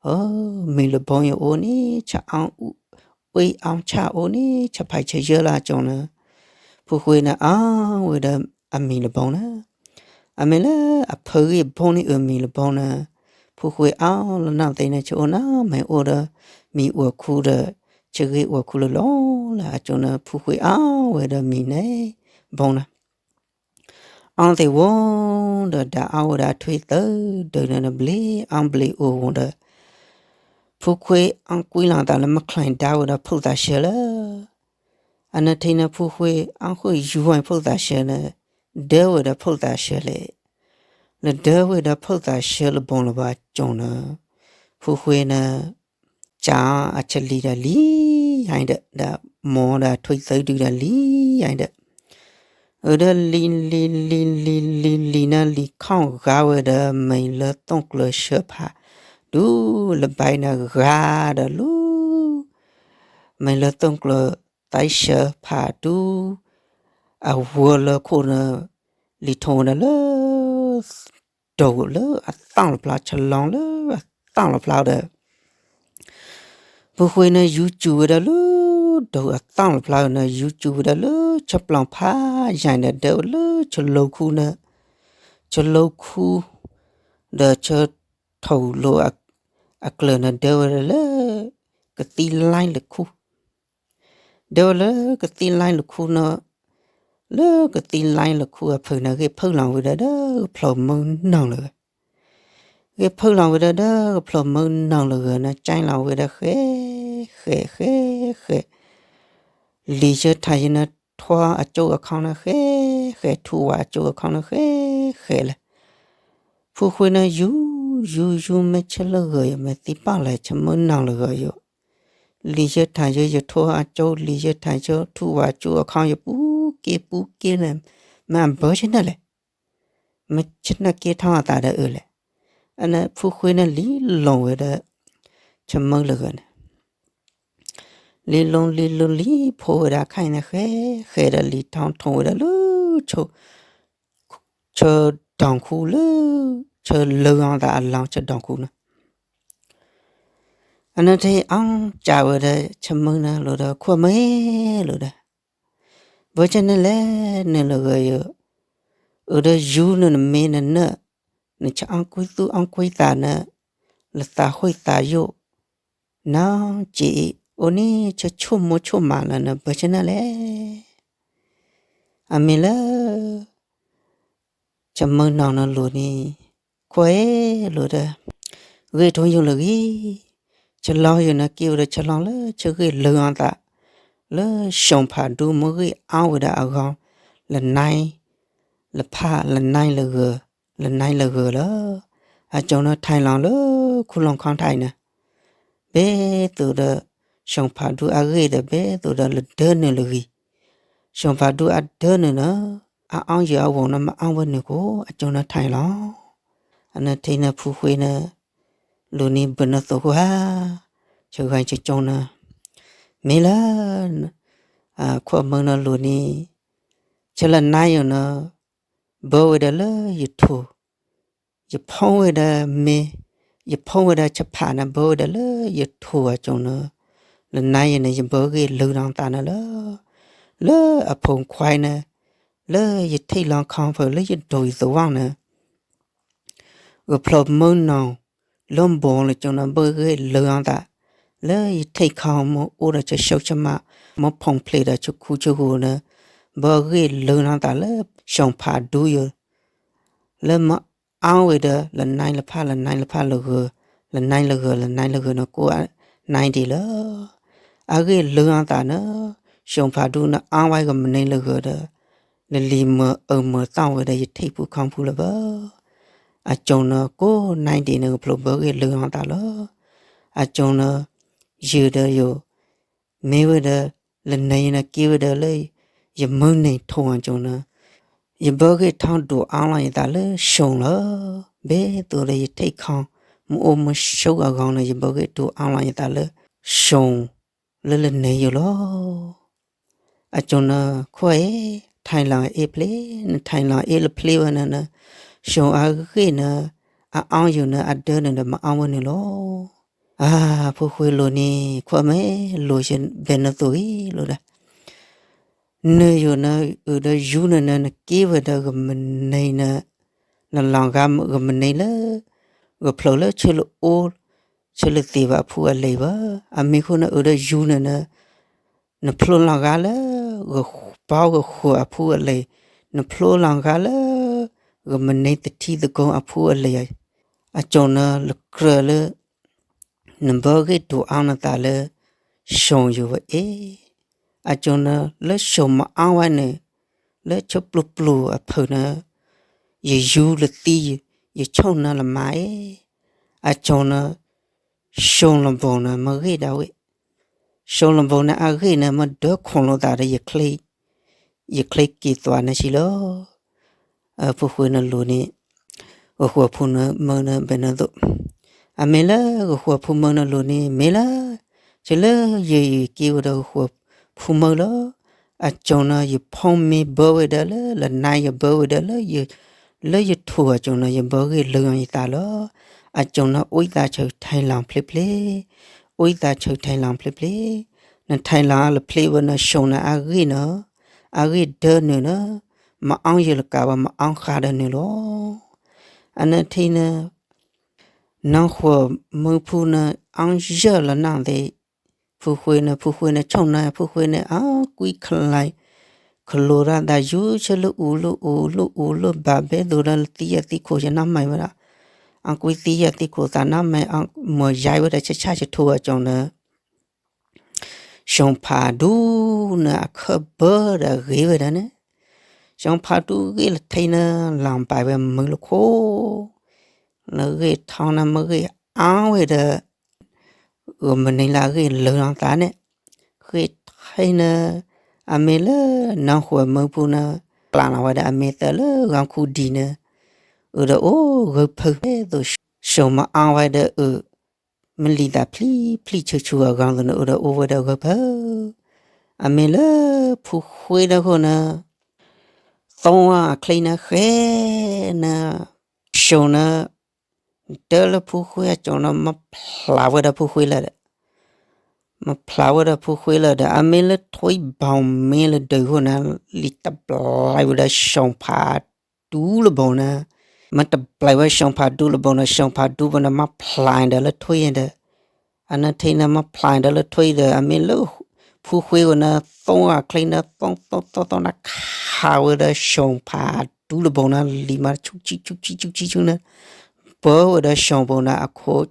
အၢ မံၤလၢဘိယအိၣ်န့ၣ် ဆၣ်အီၣ်အူ, အ့ၣ်အီၣ်ဆၣ်အိၣ်န့ၣ် ဆၣ်ဖးဆၢယၢလၢအကၠိန့ၣ်, ဖုဃ့န့ၣ် အီၣ်ဝဲဒီးအမံၤလၢဘိန့ၣ်, အမ့ၢ်လၢအဖၢဂ့ၢ်ဘိန့ၣ်အုးမံၤလၢဘိန့ၣ်, ဖုဃ့အီၣ်လၢနီၢ်သ့န့ၣ် ဆၢအိၣ်နီၢ်မးအိၣ်ဒီး မံၤအိၣ်ခူဒီး ဆၢဂ့ၢ်အိၣ်ခူလၢလီၤလၢအကၠိန့ၣ် ဖုဃ့အီၣ်ဝဲဒီးမံၤန့ၣ်, ဘိန့ၣ် အီၣ်သ့ၣ်ဝီဒီး ဒၣ်အီၣ်ဝဲဒၣ်ထွံၣ်သၢဒုန့ၣ် ဘျ့အီၣ်ဘျ့အိၣ်ဝီဒီး, ဖုဃ့အီၣ်ကွံလီၤသးလၢမုၢ်ချံဒါဝဲဒီးဖိသၣ်ဆှၢလၢ, အနထံန့ၣ် ဖုဃ့အီၣ်ဃုာ်ယူၤဝဲဖိသၣ်ဆှၢန့ၣ်, ဒၢဝဲဒီးဖိသၣ်ဆှၢလဲၣ်, လၢဒၢဝဲဒီးဖိသၣ်ဆှၢလၢဘိလၢဘီအကၠိန့ၣ်, ဖုဃ့န့ၣ် ကၢအီၤအဆလံၤဒီးလံၤယါဒီး ဒီးမိၢ်ဒီးထွံၣ်သၢဒုဒီးလံၤယါဒီး, အုးဒီးလံၤလံၤလံၤလံၤလံၤလံၤန့ၣ် လံၤခီၣ်ဂာ်ဝဲဒီးမဲာ်လၢသီၣ်ကျၢၤဆှၢဖးဒူ, လၢဘဲန့ၣ်ဂာ်ဒီးလၢ မဲာ်လၢသီၣ်ကျၢၤသးဆှၢဖးဒူ, အဝဲလၢခိၣ်န့ၣ် လံၤထီၣ်ဝဲဒၣ်လၢ ဒိၣ်လၢအသီၣ်လီၤဖျါ ဆလီလၢအသီၣ်လီၤဖျါဒီး ဖုဃ့န့ၣ် ယူၤစူၤဝဲဒၣ်လၢ ဒိၣ်အသီၣ်လီၤဖျါန့ၣ် ယူၤစူၤဝဲဒၣ်လၢဆၢပျီဖးယါဒီး ဒၢဝဲလၢဆၢလိၤခူန့ၣ်, ဆၢလိၤခူ ဒီးဆၢထိၣ်လိၤအကျၢၤန့ၣ် ဒၢဝဲဒၣ်လၢ ကသံၣ်လါလၢခူ ဒၢဝဲလၢကသံၣ်လါလၢခူန့ၣ်, လၢကသံၣ်လါလၢခူအဖုးန့ၣ် ဂ့ၢ်ဖုးလီၤဝဲဒၣ်ဒီးကဖျိးမုၢ်နီၢ်လၢဂၤ, ဂ့ၢ်ဖုးလီၤဝဲဒၣ်ဒီးကဖျိးမုၢ်နီၢ်လၢဂၤန့ၣ် ကၠဲလီၤဝဲဒၣ်ဃဲးဃဲးဃဲးဃဲး, လံာ်ယၢထးယၢန့ၣ် ထွါအကၠိအခီၣ်န့ၣ်ဃဲးဃဲး ထူဝါအကၠိအခီၣ်န့ၣ်ဃဲးဃဲးလၢ ဖုဃ့န့ၣ် ယူၤ ယူၤ ယူၤ မ့ၢ်ဆၢလၢဂၤယၤ မ့ၢ်သံပာ်လဲၣ် ဆၢမုၢ်နီၢ်လၢဂၤယၤ, လံာ်ယၢထးယၢ ယထွါအကၠိ လံာ်ယၢထးယၢ ထူဝါကၠိအခီၣ် ယပူၤက့ပူၤက့န့ၣ် မ့ၢ်အဘၢဆၢနၢ်လဲၣ်, မ့ၢ်ဆၢနၢ်က့ထီၣ်အသးဒီးအၢလဲၣ်, အန့ၣ် ဖုဃ့န့ၣ် လံလိာ်ဝဲဒီး ဆၢမုၢ်လၢဂၤန့ၣ် လံလိာ်လံလိာ်လံဖိဝဲဒၣ်ခါအံၤန့ၣ် ဃဲးဃဲးဒီးလံာ်ထီၣ်ထီၣ်ဝဲဒၣ်လၢ ဆၢဒိၣ်ခူလၢ ဆၢလၢအီၤသးအလီၢ်ဆၢဒိၣ်ခူန့ၣ်, အန့ၣ်ထဲအီၣ်ကးဝဲဒီးဆၢမုၢ်န့ၣ်လီၤဒီး ခွါမ့ၢ်လီၤဒီး ဘၢဆၢနၢ်လဲၣ် နၢ်လၢဂၤယၤ, အုၣ်ဒီးယူၤနၤ နမ့ၢ်နနၢၣ်, နဆၢအီကွံသူၣ်အီကွံသးနၤ, လၢသးဟ့သးယိၣ်, နီၢ်က့အံၤ အိၣ်န့ၣ်ဆၢဆိၣ်မိၣ်ဆိၣ်မးလၢနဘၢဆၢနၢၣ်လဲၣ်. အမ့ၢ်လၢ ဆၢမုၢ်နီၢ်နၤလိၤန့ၣ်, ခွါဧၢလိၤဒီး, ဂ့ၢ်ထိယိာ်လၢဂ့ၤ, ဆၢလီၤယိာ်နၤက့ၤဝဲဒီးဆၢလီၤလၢဆၢဂ့ၢ်လၢအီၤသး, လၢၡိၣ်ဖးဒူမ့ၢ်ဂ့ၢ်အါဝဲဒၣ်အဂီၢ်, လၢနၤလၢဖးလၢနၤလၢဂၢၤ, လၢနၤလၢဂၢၤလီၤ. အကၠိၤနၤထဲလီၤလၢခူလီၢ်ခီထံးန့ၣ် ဘဲသိးဒီး ၡိၣ်ဖးဒူအဂ့ၢ်ဒီးဘဲသိးဒီးလၢဒၢနုာ်လၢဂံၢ်, ၡိၣ်ဖးဒူအဒၢနုာ်နၤ, အအီယိာ်အဝီၤနၤမၤအီဝဲနုာ်ကိး အကၠိၤနၤထဲလီၤ. အနထံနၤဖုဃ့နၤ, လိၤန့ၣ်ဘၢနၤသိးဃိဧါ, ဆၢဂၤဆၢကၠိၤနၤ, မ့ၢ်လၢ ခွါမုၢ်နၤလိၤန့ၣ်, ဆၢလၢနၤယိာ်နၤ, ဘၢဝဲဒၣ်လၢယထိၣ်, ယဖီဝဲဒၣ်မ့ၢ်, ယဖီဝဲဒၣ်ဆၣ်ဖးနၤ ဘၢဝဲဒၣ်လၢယထိၣ်အကၠိၤနၤ, လၢနၤယိာ်န့ၣ် ယဘၢဂ့ၢ်လၢထီၣ်သးနၤလၢ လၢအဖိခွါနၤ, လၢယထံၣ်လီၤခီဖျိလၢယဒိးယသဝီန့ၣ် ဂၢၢ်ဖျိမုၢ်နီၢ်လၢဘီလၢကၠိၤနၤ ဘၢဂ့ၢ်လၢထီၣ်သး, လၢယထံၣ်ခီမ့ၢ်အိၣ်ဒီးဆၢဆိၣ်ဆၢမး, မ့ၢ်ဖိၣ်ဖျဲးဒီးဆၢခူဆၢဂီၤနၤ, ဘၢဂ့ၢ်လၢထီၣ်သးလၢၡိၣ်ဖးဒူယိာ်, လၢမၤအီဝဲဒီးလၢနၤလၢဖးလၢနၤလၢဖးလၢဂၢၤ, လၢနၤလၢဂၢၤလၢနၤလၢဂၢၤနၤကိးနၤဒဲးလီၤ. အဂ့ၢ်လၢထီၣ်သးနၤ, ၡိၣ်ဖးဒူနၤအါဝဲဂ့ၤမနုၤလၢဂၢၤဒီး, လၢလံၤမၤအၢမၤသီဝဲဒီးယထံၣ်ဖုခီဖုလၢၤဘၣ်. အကၠိၤနၤကိးနၤဒဲးန့ၣ် ဂၢၢ်ဖျိဘၢဂ့ၢ်လၢထီၣ်သးလီၤ. အကၠိၤနၤ, ယိာ်ဒီးယိာ်, မ့ၢ်ဝဲဒီး, လၢနၤယိာ်နၤက့ၤဝဲဒီးလၢ, ယမုၢ်နံၤထိၣ်အကၠိၤနၤ, ယဘၢဂ့ၢ်ထီၣ်ဒိၣ်အါလီၤယသးလၢၡိၣ်လီၤ. ဘဲသိးဒီးယထံၣ်ခီ, မ့ၢ်အိၣ်မ့ၢ်ဆိးအဂီၢ်န့ၣ် ယဘၢဂ့ၢ်ဒိၣ်အါလီၤယသးလၢၡိၣ်, လၢလၢနၤယိာ်လီၤ. အကၠိၤနၤခွါဧၢ, ထဲလီၤအ့ၣ်ဖျ့, နထဲလီၤအ့ၣ်လၢဖျ့ဝဲနၤနၤ, ၡိၣ်အဂ့ၢ်နၤ, အအီယိာ်နၤ အဒၢနၤဒီးမၤအီဝဲနုာ်လီၤ. အါ, ဖုဃ့လိၤန့ၣ် ခွါမ့ၢ်လိၤဆၢဘဲနသိးဂ့ၤလိၤဒီး နၤယိာ်နၤ အုၣ်ဒီးယူၤနၤနၤ နက့ၤဝဲဒီးဂ့ၤမနုၤနၤ, နလီၤဂာ်ဂ့ၤမနုၤလၢ ဂၢၢ်ဖျိလၢဆၢလၢအိၣ်, ဆၢလၢသ့ဘၣ်အဖုအလဲၤဘၣ်. အမ့ၢ်ဃိနၤအုၣ်ဒီးယူၤနၤနၤ, နဖျိလီၤဂာ်လၢ ဂီၤပီဂီၤဃိၤအဖုအလဲၤ, နဖျိလီၤဂာ်လၢ ဂ့ၤမနုၤသထံသကိးအဖုအလဲၤ, အကၠိၤနၤလၢကြၢးလၢ နဘၢဂ့ၢ်ဒိၣ်အါနသးလၢ ၡိၣ်ယိာ်ဝဲအ့ၣ်, အကၠိၤနၤလၢၡိၣ်မၤအါဝဲနၤ, လၢဆၢပျုၤပျုၤအဖုနၤ, ယယူၤလၢသံ, ယဆိၣ်နၤလၢမါအ့ၣ်, အကၠိၤနၤ, ၡိၣ်လီၤဘိၣ်နၤ မ့ၢ်ဂ့ၢ်ဒၣ်ဝဲ, ၡိၣ်လီၤဘိၣ်နၤအဂ့ၢ်နၤ မ့ၢ်ဒၢခိၣ်လိာ်သးဒီး ယချ့က့ၤသွးနၤဆံလီၤ. ဖုဃိနလိၤန့ၣ် ဂီၤဃိၤဖုမၢနၤဘဲနသိး, အမ့ၢ်လၢဂီၤဃိၤဖုမၢနလိၤန့ၣ် မ့ၢ်လၢ ဆၢလၢယက့ၤဝဲဒီးဂီၤဃိၤဖုမၢလီၤ. အကၠိၤနၤ ယဖိမ့ၢ်ဘၢဝဲဒၣ်လၢ လၢနၤယဘၢဝဲဒၣ်လၢ လၢယထိၣ်အကၠိၤနၤ ယဘၢဂ့ၢ်လၢယသးလီၤ. အကၠိၤနၤ အိၣ်ယသးဆၢထဲလီၤဖျ့ဖျ့, အိၣ်ယသးဆၢထဲလီၤဖျ့ဖျ့, နထဲလီၤလၢဖျ့ဝဲနၤ ၡိၣ်နၤအဂ့ၢ်နၤ, အဂ့ၢ်ဒၢနၤနၤ, မၤအီယိာ်လၢကးဝဲ မၤအီဃာ်ဒီးနၤလီၤ. အနထံနၤ နီၢ်ဃိၤမုၢ်ဖုနၤ အီယၢၢ်လီၤနၢ်သ့, ဖုဃိနၤ ဖုဃိနၤဆိၣ်နၤ ဖုဃိနၤ အကွံခလါ, ခလိာ်ရၣ်သးယူၤဆၢလၢအူလၢအူ လၢအူလၢဘၣ် ဘဲသိးဒီးလၢသံယၢ်သံခိၣ် ယနၢ်မၤဝဲဒၣ်, အကွံသံယၢ်သံခိၣ်သးနၢ်မၤ မၤယါဝဲဒၣ်ဆၣ်ဆၣ်ဆၢထိၣ်အကၠိၤနၤ ၡိၣ်ဖးဒူနၤ အခၢၣ်ဘၢဒီးဂ့ၤဝဲဒၣ်န့ၣ်, ၡိၣ်ဖးဒူဂ့ၢ်လၢထံနၤ လီၤပာ်ဝဲမုၢ်လၢခိၣ်, လၢဂ့ၢ်ထီနၤမ့ၢ်ဂ့ၢ်အါဝဲဒီး ဂ့ၤမနုၤလၢအဂ့ၢ်လၢထီသးန့ၣ်, ဂ့ၢ်ထံနၤ အမ့ၢ်လၢနီၢ်ဃိၤမုၢ်ဖုနၤ ပျၢ်လီၤဝဲဒီးအမ့ၢ်သၢလၢဂီၤခူဒံးန့ၣ်, အုၣ်ဒီးအိၣ်ဂၢၢ်ဖၢ သိး ၡိၣ်မၤအါဝဲဒီးအုၣ် မ့ၢ်လံသးဖျံဖျံဆူၣ်ဆူၣ်အဂီၢ်သ့ၣ်န့ၣ် အုၣ်ဒီးအိၣ်ဝဲဒီးဂၢၢ်ဖၢ, အမ့ၢ်လၢဖုဃိဒီးဃိနၤ သီဝါအချံနၤဃဲနၤ, ၡိၣ်နၤ တၢ်လၢဖုဃိအကၠိၤနၤ မၤဖျါဝဲဒီးဖုဃိလၢဒီး, မၤဖျါဝဲဒီးဖုဃိလၢဒီး အမ့ၢ်လၢထွံၣ်ဘီမ့ၢ်လၢဒုးဃိနၤ လံတဘျီဝဲဒီး ၡိၣ်ဖးဒူ စီၤဖးဒူလဘိန့ၣ်, မ့ၢ်တပျဲဝဲစီၤဖးဒူလဘိန့ၣ် စီၤဖးဒူဘိန့ၣ် မၤဖျါဒီးလၢထွံၣ်ဒီး, အနထံၣ်န့ၣ် မၤဖျါဒီးလၢထွံၣ်ဒီး အမ့ၢ်လၢ ဖုဃ့ဝဲန့ၣ် သိအချ့န့ၣ် သိသိသိသိန့ၣ် ခးဝဲဒီးစီၤဖးဒူလဘိန့ၣ် လံာ်မၤဆူၣ်ဆံဆူၣ်ဆံဆူၣ်ဆံဆူၣ်န့ၣ်, ဘၢဝဲဒီးစီၤဘိန့ၣ်အခိၣ်,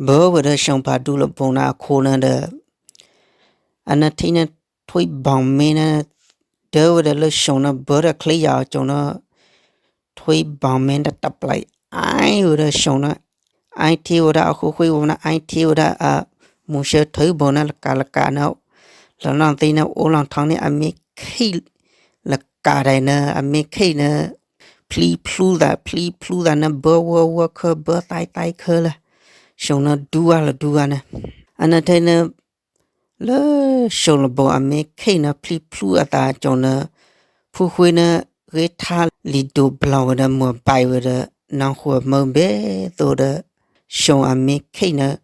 ဘၢဝဲဒီးစီၤဖးဒူလဘိန့ၣ်အခိၣ်န့ၣ်ဒီး အနထံၣ်န့ၣ် ထွံၣ်ဘီၣ်မ့န့ၣ် ဒၢဝဲဒီးလၢစီၤန့ၣ် ဘၢဒီးချ့ယၤအကၠိန့ၣ်, ထွံၣ်ဘီၣ်မ့တၢ်တပျဲအါဝဲဒီးစီၤန့ၣ်, အါထံဝဲဒၣ်အဃိဃ့ဝဲန့ၣ် အါထံဝဲဒၣ်အမူၤဆၢထၢၣ်ဘိန့ၣ် လကးလကးန့ၣ်, လီၤနီၢ်သ့န့ၣ် အိၣ်လီၤထီန့ၣ် အမ့ၢ်ခ့ၣ် လကးဒဲးန့ၣ် အမ့ၢ်ခ့ၣ်န့ၣ် ဖျံဖျူသး ဖျံဖျူသးန့ၣ် ဘၢဝီဝီခၢ ဘၢသဲသဲခၢလၢ စီၤန့ၣ်ဒူဂၤလီၤဒူဂၤန့ၣ်, အနထံၣ်န့ၣ် လၢစီၤလဘိအမ့ၢ်ခ့ၣ်န့ၣ် ဖျံဖျူအသးကၠိန့ၣ်, ဖုဃ့န့ၣ် ဂ့ၤထါလံာ်ဒိးဘျီဝဲဒီး မိၢ်ဘဲဝဲဒီး နီၢ်ဃိၣ်မၢဘဲသိးဒီး စီၤအမ့ၢ်ခ့ၣ်န့ၣ်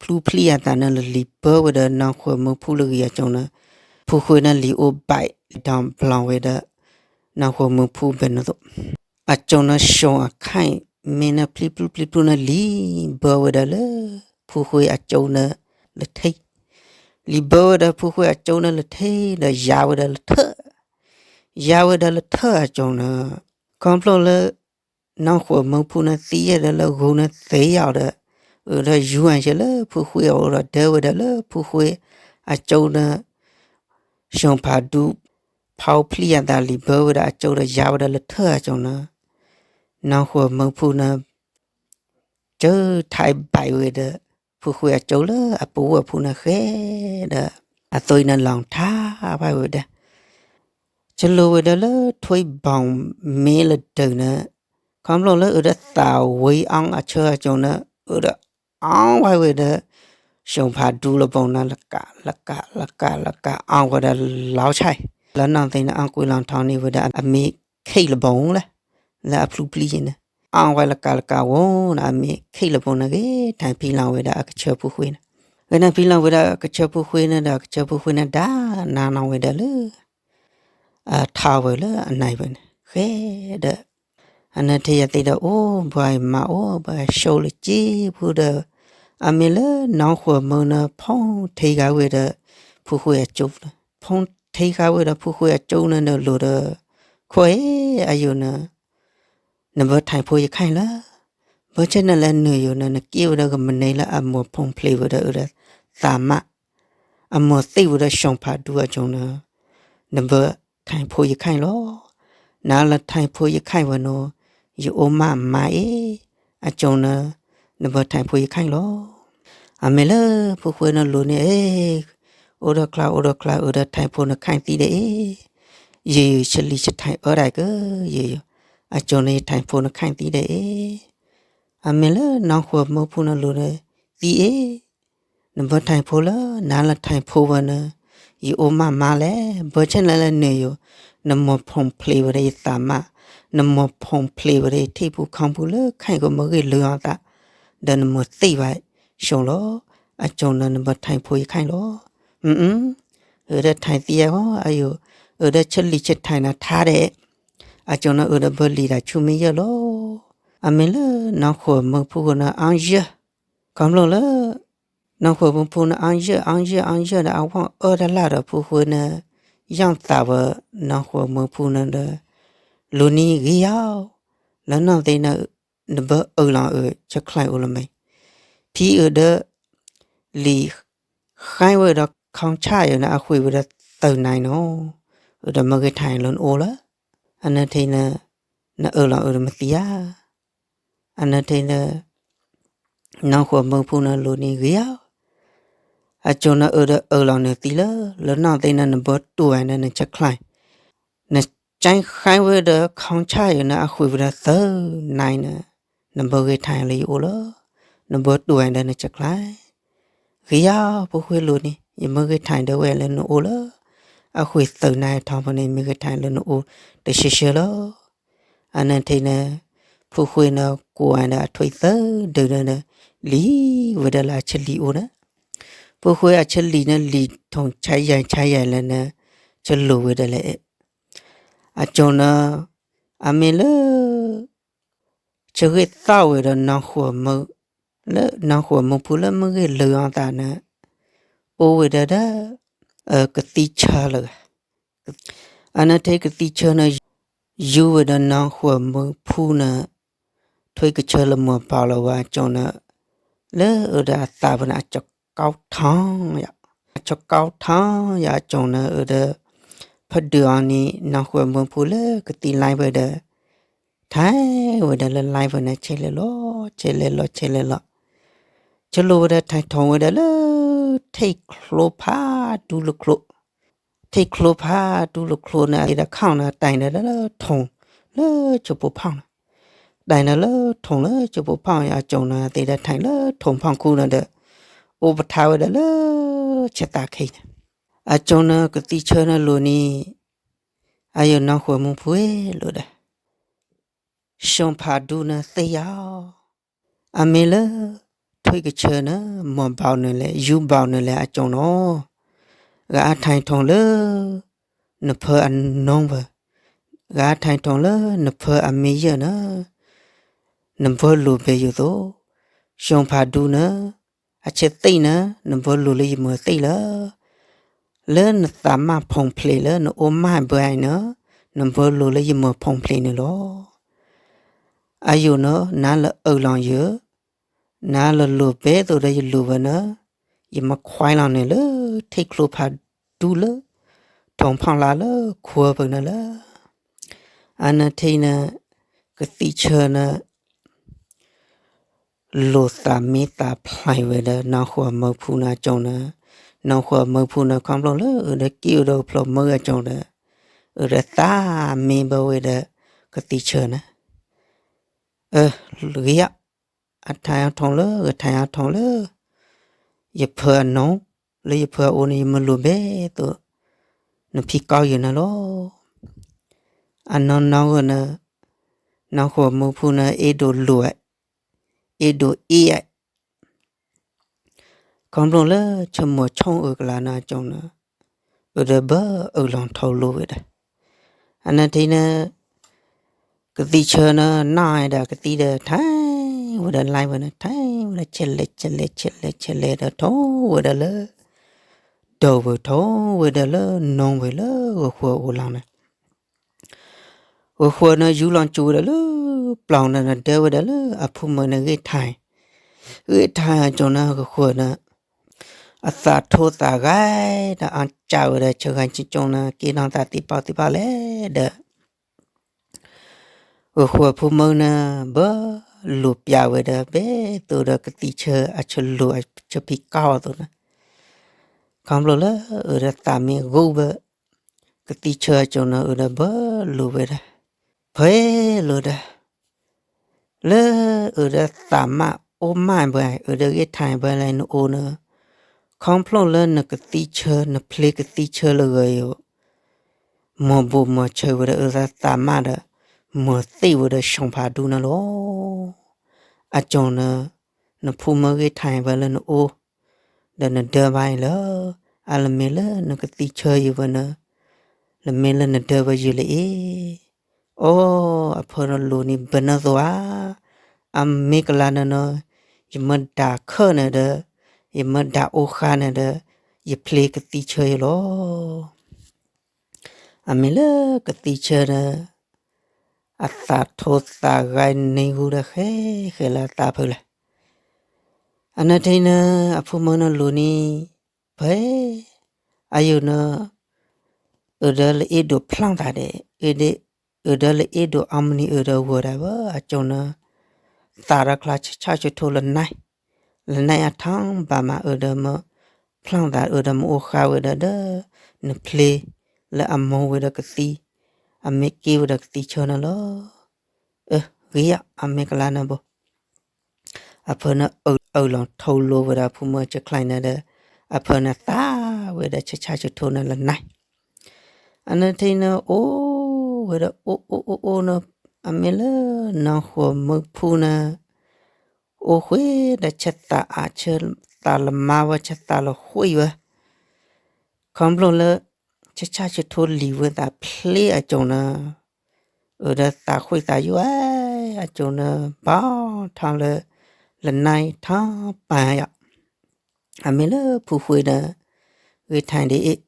ဖျူဖျံအသးန့ၣ် လၢလံာ်ဘၢဝဲဒီး နီၢ်ဃိၣ်မၢဖူလၢဂံၢ်အကၠိန့ၣ်, ဖုဃ့န့ၣ်လံာ်အိၣ်ဘဲ ဒီးဘျီဝဲဒီး နီၢ်ဃိၣ်မၢဖူဘဲန့ၣ်သိး အကၠိန့ၣ် စီၤအခါအံၤ မ့ၢ်န့ၣ်ဖျံဖျူဖျံဖျူန့ၣ် လံာ်ဘၢဝဲဒၣ်လၢ ဖုဃ့အကၠိန့ၣ် လၢထံ, လံာ်ဘၢဝဲဒၣ်ဖုဃ့အကၠိန့ၣ်လၢထံဒီး ယါဝဲဒၣ်လၢထၢၣ်, ယါဝဲဒၣ်လၢထၢၣ်အကၠိန့ၣ်, ခီဖျိလၢ နီၢ်ဃိၣ်မၢဖူန့ၣ်သံယဲၢ်ဒီးလၢဂုၤန့ၣ်သ့ယီၤဒီး, အၢဒီးယူၤအကၠိလၢဖုဃ့အအိၣ်ဒီး ဒၢဝဲဒၣ်လၢဖုဃ့အကၠိန့ၣ် စီၤဖးဒူ ဖျံဖျူအသးလံာ်ဘၢဝဲဒၣ်အကၠိဒီး ယါဝဲဒၣ်လၢထၢၣ်အကၠိန့ၣ်, နီၢ်ဃိၣ်မၢဖူန့ၣ် ကၢထါဘဲဝဲဒီး ဖုဃ့အကၠိလၢအပူၤဝဲဖုန့ၣ်ဃဲဒီး အသွံၣ်န့ၣ်လီၤထါဘၣ်ဝဲဒၣ်, ကလိၤဝဲဒၣ်လၢထွံၣ်ဘီၣ်မ့လၢဒၢးန့ၣ်, ခီဖျိလၢအၢဒီးသးဝံအီအဆၢအကၠိန့ၣ် အၢဒီးအီဝဲဝဲဒီး စီၤဖးဒူလဘိန့ၣ် လကး လကး လကး လကးအီဝဲဒီးလီၤဆဲး, လီၤနီၢ်သ့န့ၣ် အီကွံာ်လီၤထီန့ၢ်ဝဲဒၣ်အမ့ၢ်ခ့ၣ်လဘိလၢ လၢအဖျူဖျံန့ၣ်, အီဝဲလကးလကးဝဲန့ၣ် အမ့ၢ်ခ့ၣ်လဘိန့ၣ် ဂ့ၤထၢၣ်ဖံလီၤဝဲဒၣ်အကဆၢဖုဃ့န့ၣ်, ဂ့ၤထၢၣ်ဖံလီၤဝဲဒၣ်အကဆၢဖုဃ့န့ၣ်ဒီး အကဆၢဖုဃ့န့ၣ် ဒၣ်နၤနီၣ်ဝဲဒၣ်လၢ အထါဝဲလၢအနၢ်ဝဲန့ၣ် ဃဲဒီး အနထံၣ်ယၤသ့ဒီး အိၣ်ဘှံးမၤအိၣ်ဘှံးဆိလၢက့ဖုဒီး အမ့ၢ်လၢနီၢ်ဃိၣ်မၢန့ၣ် ဖီၣ်ထ့ဃာ်ဝဲဒီး ဖုဃ့အကၠိန့ၣ် ဖီၣ်ထ့ဃာ်ဝဲဒီးဖုဃ့အကၠိန့ၣ်ဒီးလိၤဒီး ခိၣ်အ့ အယိာ်န့ၣ် နဘၣ်ထဲးဖိယခါအံၤလီၤ. ဘၣ်ဆၣ်နၤလၢနၢၤယိာ်န့ၣ် နက့ၣ်ဝဲဒၣ်ကမနုၤလၢအမိၢ်ဖီၣ်ဖျဲးဝဲဒီးအသးမး အမိၢ်သံဝဲဒီးစီၤဖးဒူအကၠိန့ၣ် နဘၣ်ထဲးဖိယခါအံၤလီၤ. နၤလၢထဲးဖိယခါအံၤဝဲန့ၣ် ယအိၣ်မးမးအ့ၣ် အကၠိန့ၣ် နဘၣ်ထဲးဖိယခါအံၤလီၤ. အမ့ၢ်လၢဖုဃ့န့ၣ်လိၤန့ၣ် အ့ၣ် အိၣ်ဒီးကျါ အိၣ်ဒီးကျါ အၢဒီးထဲးဖိနခါအံၤသံဒီးအ့ၣ် ယဲယဆလံဆထဲးအၢဒၣ်က့ ယဲယ အကၠိန့ၣ် ယထဲးဖိနခါအံၤသံဒီးအ့ၣ် အမ့ၢ်လၢနီၢ်ဃိၣ်မၢဖုန့ၣ်လိၤန့ၣ် သံအ့ၣ် နဘၣ်ထဲးဖိလၢ နၤလၢထဲးဖိဝဲန့ၣ် ယအိၣ်မးမးလဲၣ်. ဘၣ်ဆၣ်နၤလၢနၢၤယိာ် နမိၢ်ဖီၣ်ဖျဲးဝဲဒီးယသးမး နမိၢ်ဖီၣ်ဖျဲးဝဲဒီးယထံၣ်ပူၤခီပူၤလၢခဲအံၤကမ့ၢ်ဂ့ၢ်လုၢ်အီၤသး ဒီးနမိၢ်သံဘၣ်ဆိလီၤ. အကၠိန့ၣ် နဘၣ်ထဲးဖိယခါအံၤလီၤ. အၢဒီးထဲးသံယဲၢ်ဂီၢ် အယိာ် အၢဒီးဆလံဆထဲးနၤထါဒီး အကၠိန့ၣ် အၢဒီးဘၣ်လံာ်တၢ်ဆူမဲာ်ယဲၢ်လီၤ. အမ့ၢ်လၢနီၢ်ဃိၣ်မၢဖုဃိန့ၣ် အီယဲၢ် ခီဖျိလၢ နီၢ်ဃိၣ်မၢဖုန့ၣ် အီယဲၢ် အီယဲၢ် အီယဲၢ်ဒီး အဝဲအၢတၢ်လၢ်ဒီးဖုဃိန့ၣ် ယီၣ်သးဝဲ နီၢ်ဃိၣ်မၢဖုန့ၣ်ဒီး လူၤနံၤဂ့ၤယီၤ လၢနီၢ်သ့န့ၣ် နဘၣ်အၢၣ်လီၤအၢၣ်ဆဲးကျိးအိၣ်လၢၤမ့ၢ် ဖံအၢၣ်ဒီး လံာ်ဃဲဝဲဒီး ခီၣ်ဆၣ်ယိာ်န့ၣ်အဃုာ်ဝဲဒီးသၢနံၤနီၤ အၢၣ်ဒီးမ့ၢ်ဂ့ၤထဲးလၢနအိၣ်လီၤ. အနထံၣ်န့ၣ် နအၢၣ်လီၤအၢၣ်ဒီးမ့ၢ်သံဧါ အနထံၣ်န့ၣ် နီၢ်ဃိၣ်မၢဖုန့ၣ်လူၤနံၤဂ့ၤယီၤ အကၠိန့ၣ်အၢၣ်ဒီးအၢၣ်လီၤနုာ်သံလၢ လၢနီၢ်သ့န့ၣ် နဘၣ်တူၢ်ဝဲဒီးနဆဲးကျိး နကၠဲဃဲဝဲဒီး ခီၣ်ဆၣ်ယိာ်န့ၣ်အဃုာ်ဝဲဒီးသၢနံၤန့ၣ် နဘၣ်ဂ့ၤထဲးလၢယအိၣ်လီၤ. နဘၣ်တူၢ်ဝဲဒီးနဆဲးကျိး ဂ့ၤယီၤ ဖုဃိလူၤနံၤ ယမ့ၢ်ဂ့ၤထဲးဒီးဝဲလၢနအိၣ်လီၤ. အဃုာ်သၢနံၤထီဘိန့ၣ် မ့ၢ်ဂ့ၤထဲးလၢနအိၣ်တဆှဲဆှဲလီၤ. အနထံၣ်န့ၣ် ဖုဃိန့ၣ် ကိးဝဲဒီးအထွံၣ်သၢဒုဒီး လံၤဝဲဒၣ်လၢအဆလံၣ်အိၣ်န့ၣ် ဖုဃိအဆလံၣ်န့ၣ် လံၤထိၣ်ဆါယဲၢ်ဆါယဲၢ်လၢန့ၣ် ဆလိၣ်ဝဲဒၣ်လၢ အကၠိန့ၣ် အမ့ၢ်လၢ ဆၢဂ့ၢ်သီၣ်ဝဲဒီးနီၢ်ဃိၣ်မုၣ်, လၢနီၢ်ဃိၣ်မုၣ်ဖိလၢမုၢ်ဂ့ၢ်လၢအသးန့ၣ်, အိၣ်ဝဲဒၣ်ဒီး ကသံၣ်ဆၢလၢဂၤ. အန့ၣ်ထဲကသံၣ်ဆၢန့ၣ် ယူၤဝဲဒီးနီၢ်ဃိၣ်မုၣ်ဖိန့ၣ် ထွံၣ်ကဆၢလၢမိၢ်ပၢ်လၢၤဝဲအကၠိန့ၣ်, လၢအအိၣ်ဒီးအသးပူၤန့ၣ် အဆၢကတီၢ်ထီၣ်, အဆၢကတီၢ်ထီၣ်ယၤအကၠိန့ၣ် အိၣ်ဒီး ဖဲဒုးအီၤန့ၣ် နီၢ်ဃိၣ်မုၣ်ဖိလၢကသံၣ်လၢဝဲဒီး ထဲဝဲဒၣ်လၢလၢဝဲန့ၣ် ဆဲးလဲၤလီၤ ဆဲးလဲၤလီၤ ဆဲးလဲၤလီၤ, ဆဲးလဲၤလီၤဆဲးလဲၤလီၤ, ဆဲးလဲၤဝဲဒီးထဲထိၣ်ဝဲဒၣ်လၢ ထံၣ်ချိဖးဒူလၢချိ, ထံၣ်ချိဖးဒူလၢချိန့ၣ် အသ့ဒီးခီၣ်န့ၣ် တၢ်အံၤဒီးလၢထိၣ်လၢဆၢဖိဖီၣ်န့ၣ်, တၢ်အံၤဒီးလၢထိၣ်လၢဆၢဖိဖီၣ်အကၠိန့ၣ် အသ့ဒီးထဲလၢထိၣ်ဖီၣ်ခူန့ၣ်ဒီး အိၣ်ပထါဝဲဒၣ်လၢ ဆဲးသးခ့န့ၣ်, အကၠိန့ၣ်ကသံၣ်ဆၢန့ၣ်လိၤန့ၣ်, အယိာ်နီၢ်ဃိၣ်မုၣ်ဖိလိၤဒီး ဆူဖးဒူန့ၣ်သ့ယၤ, အမ့ၢ်လၢ ထွံၣ်ကဆၢန့ၣ် မိၢ်ဘၣ်နုာ်လဲၣ် ယူၤဘၣ်နုာ်လဲၣ်အကၠိနီၤ, ဂၤအါထဲထိၣ်လၢ နဖၢအနိဝဲ, ဂၤအါထဲထိၣ်လၢနဖၢအမ့ၢ်ယဲၢ်န့ၣ်, နဘၢလိာ်ဘဲယိာ်သိး, ဆူဖးဒူန့ၣ် အဆဲးသ့ၣ်န့ၣ် နဘၢလိာ်လၢယမၤသ့ၣ်လၢ လၢနသးမါဖီၣ်ဖျဲးလၢနအိၣ်မါဘၢအံၤန့ၣ်, နဘၢလိာ်လၢယမၤဖီၣ်ဖျဲးန့ၣ်လီၤ. အယိာ်န့ၣ် နၤလၢအၢၣ်လီၤယဲ, နၤလၢလိာ်ဘဲသိးဒီးယလိာ်ဝဲန့ၣ်, ယမၤခွဲးလီၤန့ၣ်လၢ ထံၣ်ချိဖးဒူလၢ ထိၣ်ဖီၣ်လၢလၢခိၣ်ပူၤန့ၣ်လီၤ. အန့ၣ်ထဲန့ၣ် ကသံၣ်ဆၢန့ၣ် လိာ်သးမ့ၢ်သးဖျါဝဲဒီး နီၢ်ဃိၣ်မုၣ်ဖိန့ၣ်အကၠိန့ၣ်, နီၢ်ဃိၣ်မုၣ်ဖိန့ၣ် ခီဖျိလၢအအိၣ်ဒီးက့ၣ်အိၣ်ဒီးဖျိမုၣ်အကၠိဒီး, အိၣ်ဒီးသးမ့ၢ်ဘၣ်ဝဲဒီး ကသံၣ်ဆၢန့ၣ်, အဂ့ၤယါ, အထဲထိၣ်လၢ ဂဲၤထဲထိၣ်လၢ ယဖၢအနိ, လၢယဖၢအအိၣ်န့ၣ် ယမၤလိာ်ဘဲသိး နဖံးကီၢ်ယဲၢ်န့ၣ်လီၤ. အနီၢ်နီၢ်ဂီၢ်န့ၣ် နီၢ်ဃိၣ်မုၣ်ဖိန့ၣ် အဲၣ်ဒိးလိာ်, အဲၣ်ဒိးအ့ၣ်, ခီဖျိလၢဆၢမိၢ်ဆိၣ်အၢၣ်ကလၤန့ၣ်အကၠိန့ၣ်, အိၣ်ဒီးဘၢအၢၣ်လီၤထိၣ်လိာ်ဝဲဒၣ်. အန့ၣ်ထဲန့ၣ် ကသံၣ်ဆၢန့ၣ် နၢ်ဝဲဒၣ်ကသံၣ်ဒီး ထဲဝဲဒၣ်လၢဝဲန့ၣ် ထဲဝဲဒၣ်ဆဲးလဲၤ ဆဲးလဲၤ ဆဲးလဲၤ ဆဲးလဲၤဒီးထိၣ်ဝဲဒၣ်လၢ ဒီဝဲၢ် ထိၣ်ဝဲဒၣ်လၢနိဝဲၢ်လၢဂီၤဃုာ်အအိၣ်လီၤန့ၣ် ဂီၤဃုာ်န့ၣ် ယူၤလီၤစူၤဝဲဒၣ်လၢပျီန့ၣ် နဒၢဝဲဒၣ်လၢအဖိမုၣ်န့ၣ်ဂ့ၢ်ထါ, ဂ့ၢ်ထါအကၠိန့ၣ် ဂီၤဃုာ်န့ၣ် အသးထိၣ်သးဂဲၤဒီးအကၢ်ဝဲဒၣ်ဆၢဂၤဆၢကၠိန့ၣ် က့ၤနီၢ်သးသံပီသံပီလဲၣ်ဒီး ဂီၤဃုာ်အဖိမုၣ်န့ၣ် ဘၣ်လိာ်ပျးဝဲဒၣ် ဘဲသိးဒီးကသံၣ်ဆၢအဆၢလိာ်အဆၢဖံးကီၢ်အသိးန့ၣ်, ခီဖျိလၢအအိၣ်ဒီးသးမ့ၢ်ဂီၢ်ဘၣ် ကသံၣ်ဆၢအကၠိန့ၣ် အိၣ်ဒီးဘၣ်လိာ်ဝဲဒၣ်, ဖဲလိာ်ဒီး လၢအိၣ်ဒီးသးမါအိၣ်မါဘၣ် အိၣ်ဒီးဂ့ၢ်ထါဘၣ်လၢနအိၣ်န့ၣ်, ခီဖျိလၢနကသံၣ်ဆၢ နဖျ့ကသံၣ်ဆၢလၢဂီၤအံၤ မၤဘူၣ်မၤဆၢဝဲဒီးအိၣ်ဒီးသးမါဒီး မၤသ့ၣ်ဝဲဒီးဆူဖးဒူန့ၣ်လီၤ. အကၠိန့ၣ် နဖိမုၣ်ဂ့ၢ်ထါဘၣ်လၢနအိၣ် ဒီးနဒၢဘၣ်အံၤလၢ အလၢမ့ၢ်လၢနကသံၣ်ဆၢယံၤဝဲန့ၣ်, လၢမ့ၢ်လၢနဒၢဘၣ်ယံၤလၢအံၤ, အိ အဖၢနလိၤန့ၣ်ဘၣ်နသိးဧါ, အမ့ၢ်ကလါန့ၣ်နီၤ, ယမ့ၢ်ဒၣ်ခၢၣ်န့ၣ်ဒီး ယမ့ၢ်ဒၣ်အိၣ်ဃါန့ၣ်ဒီး ယဖျ့ကသံၣ်ဆၢယံၤလီၤ. အမ့ၢ်လၢကသံၣ်ဆၢဒီး အသးထိၣ်သးဂဲၤန့ၢ်ဟူဒီးဃဲဃဲလၢအသးဖုလီၤ. အန့ၣ်ထဲန့ၣ် အဖိမုၣ်န့ၣ်လိၤန့ၣ် ဖဲ အယိာ်န့ၣ် အိၣ်ဒီးလၢအ့ၣ်ဒိးဖျီၣ်သးဒီး အိၣ်ဒီးလၢအ့ၣ်ဒိးအီမနံၤအိၣ်ဒီးဂီၤဒၣ်ဘၣ်အကၠိန့ၣ် သးဒီးချါဆၢဆၢဆိထိလၢနံၤ လၢနံၤအထီဘၣ်မးအိၣ်ဒီးမ့ၢ်ဖျီၣ်သးအိၣ်ဒီးမ့ၢ်အိၣ်ဃါဝဲဒီးဒီး နဖျ့လၢအမိၢ်ဝဲဒီးကသံၣ် အမ့ၢ်က့ၤဝဲဒီးကသံၣ်ဆၢန့ၣ်လီၤ. အ ဂ့ၤယါ အမ့ၢ်ကလါန့ၣ်ဘၣ် အဖၢန့ၣ်အၢၣ်လီၤထိၣ်လိာ်ဝဲဒီးအဖိမုၣ်ဆဲးကျိးန့ၣ်ဒီး အဖၢန့ၣ်သးဝဲဒီးဆၢဆၢဆိထိန့ၣ်လၢနံၤ အန့ၣ်ထဲန့ၣ်အိၣ်ဝဲဒီးအိၣ်အိၣ်အိၣ်အိၣ်န့ၣ် အမ့ၢ်လၢနီၢ်ဃိၣ်မုၣ်ဖိန့ၣ် အိၣ်ဃုာ်ဒီးဆၢသးအါဆၢသးလၢမါဝဲဆၢသးလၢဃုာ်ဝဲ ခီဖျိလၢ ဆၢဆၢဆိထိလံၤဝဲသးဖျ့အကၠိန့ၣ် အိၣ်ဒီးသးဃုာ်သးယိၣ်ဧါ အစိၤနၢ်ဘၣ်ထီၣ်လၢ လနၢ်ထီၣ်ပာ်ယၤ အမ့ၢ်လၢဖုဃ့ဒီး ဂ့ၤထၣ်ဒ်အံၤ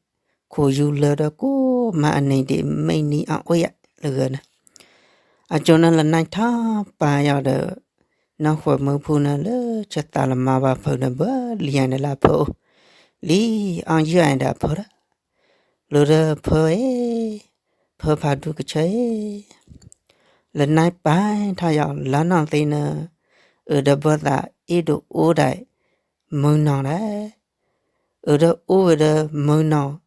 ခိၣ်ယူလၢဒီးကိးမၤအန့ၣ်ဒ်မ့ၢ်နံၤအအိၣ်ယၤလၢဂၤန့ၣ် အစိၤနၢ်လနၢ်ထီၣ်ပာ်ယၤဒီး နီၢ်ဃိမုၢ်ဖုန့ၣ်လၢဆၢသးလမါဘၣ်ဖုန့ၣ် ဘၣ်လံယၤန့ၣ်လၢအဖၢအိၣ် လံအီၣ်ယၢၢ်အံၤဒီးအဖၢဒီး လိၤဒီးဖၢအံၤ ဖၢဖးဒူကဆၢအံၤ လနၢ်ပာ်ထီၣ်ယၤလါနီၢ်သ့န့ၣ် အၢဒီးဘၣ်သးအ့ၣ်ဒိးအိၣ်ဒီး မုၢ်နီၢ်ဒၣ် အၢဒီးအိၣ်ဝဲဒီးမုၢ်နီၢ်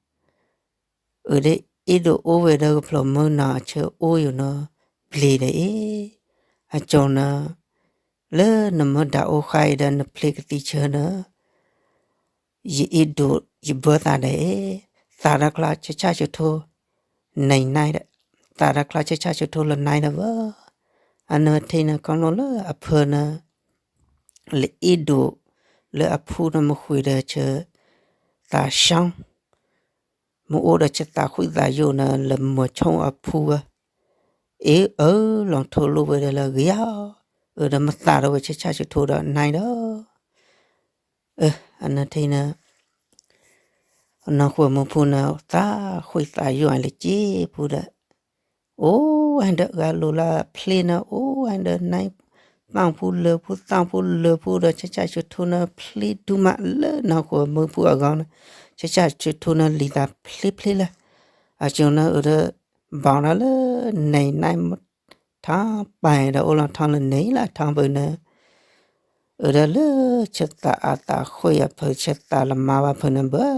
အၢဒီးအ့ၣ်ဒိးအိၣ်ဝဲဒီးကဖျိးမုၢ်နီၢ်အဆၢအိၣ်ယိာ်နီၢ်ဘျ့ဒီးအံၤ အစိၤနၢ် လၢနမ့ၢ်ဒၣ်အိၣ်ဃါအံၤဒီးနဖျ့ကသံဆၢန့ၣ် ယအ့ၣ်ဒိးယဘၢသးဒီးအံၤ သးတၢ်ချါဆၢဆၣ်ဆၢထိ နံၤနါဒီး သးတၢ်ချါဆၢဆၣ်ဆၢထိလၢနါဒီးဝဲ အနီၢ်ထံန့ၣ်ခီဖျိလၢအဖၢန့ၣ် လၢအ့ၣ်ဒိး လၢအဖုန့ၣ်မ့ၢ်ဃုာ်ဒီးဆၢ သးဆၢ မ့ၢ်အိၣ်ဒီးဆၢသးဃုာ်သးယိာ်န့ၣ် လၢမၤဆိအဖုဝဲ အ့ၣ်အၢလီၤထိလိၣ်ဝဲဒီးလၢဂ့ၤဧါ အၢဒီးမၤသးဒီးဝဲဆၢဆၣ်ဆၢထိဒီးနါဒီး အနီၢ်ထံန့ၣ် နီၢ်ဃိမုၢ်ဖုန့ၣ် သးဃုာ်သးယိာ်အလၢက့ၤဖုဒီး အိၣ်ဝဲဒီးဂၤလိာ်လၢဖျ့န့ၣ် အိၣ်ဝဲဒီးနါ သၣ်ဖူလၢဖူ သၣ်ဖူလၢဖူဒီး ဆၢဆၣ်ဆၢထိန့ၣ်ဖျ့ဒူမးလၢနီၢ်ဃိမုၢ်ဖုအဂီၢ်န့ၣ် ဆၢဆၣ်ဆၢထိန့ၣ်လံၤသးဖျ့ဖျ့လၢ အစိၤန့ၣ်အၢဒီး ဘၣ်ဒီးလၢ နံၤနါ ထီပာ်ဒီးအိၣ်လီၤထီလၢနံၤလၢထီပၢၢ်န့ၣ် အၢဒီးလၢဆၢသးအသးဃုာ်အဖၢဆၢသးလမါဘၣ်ဖၢန့ၣ် ဘၣ်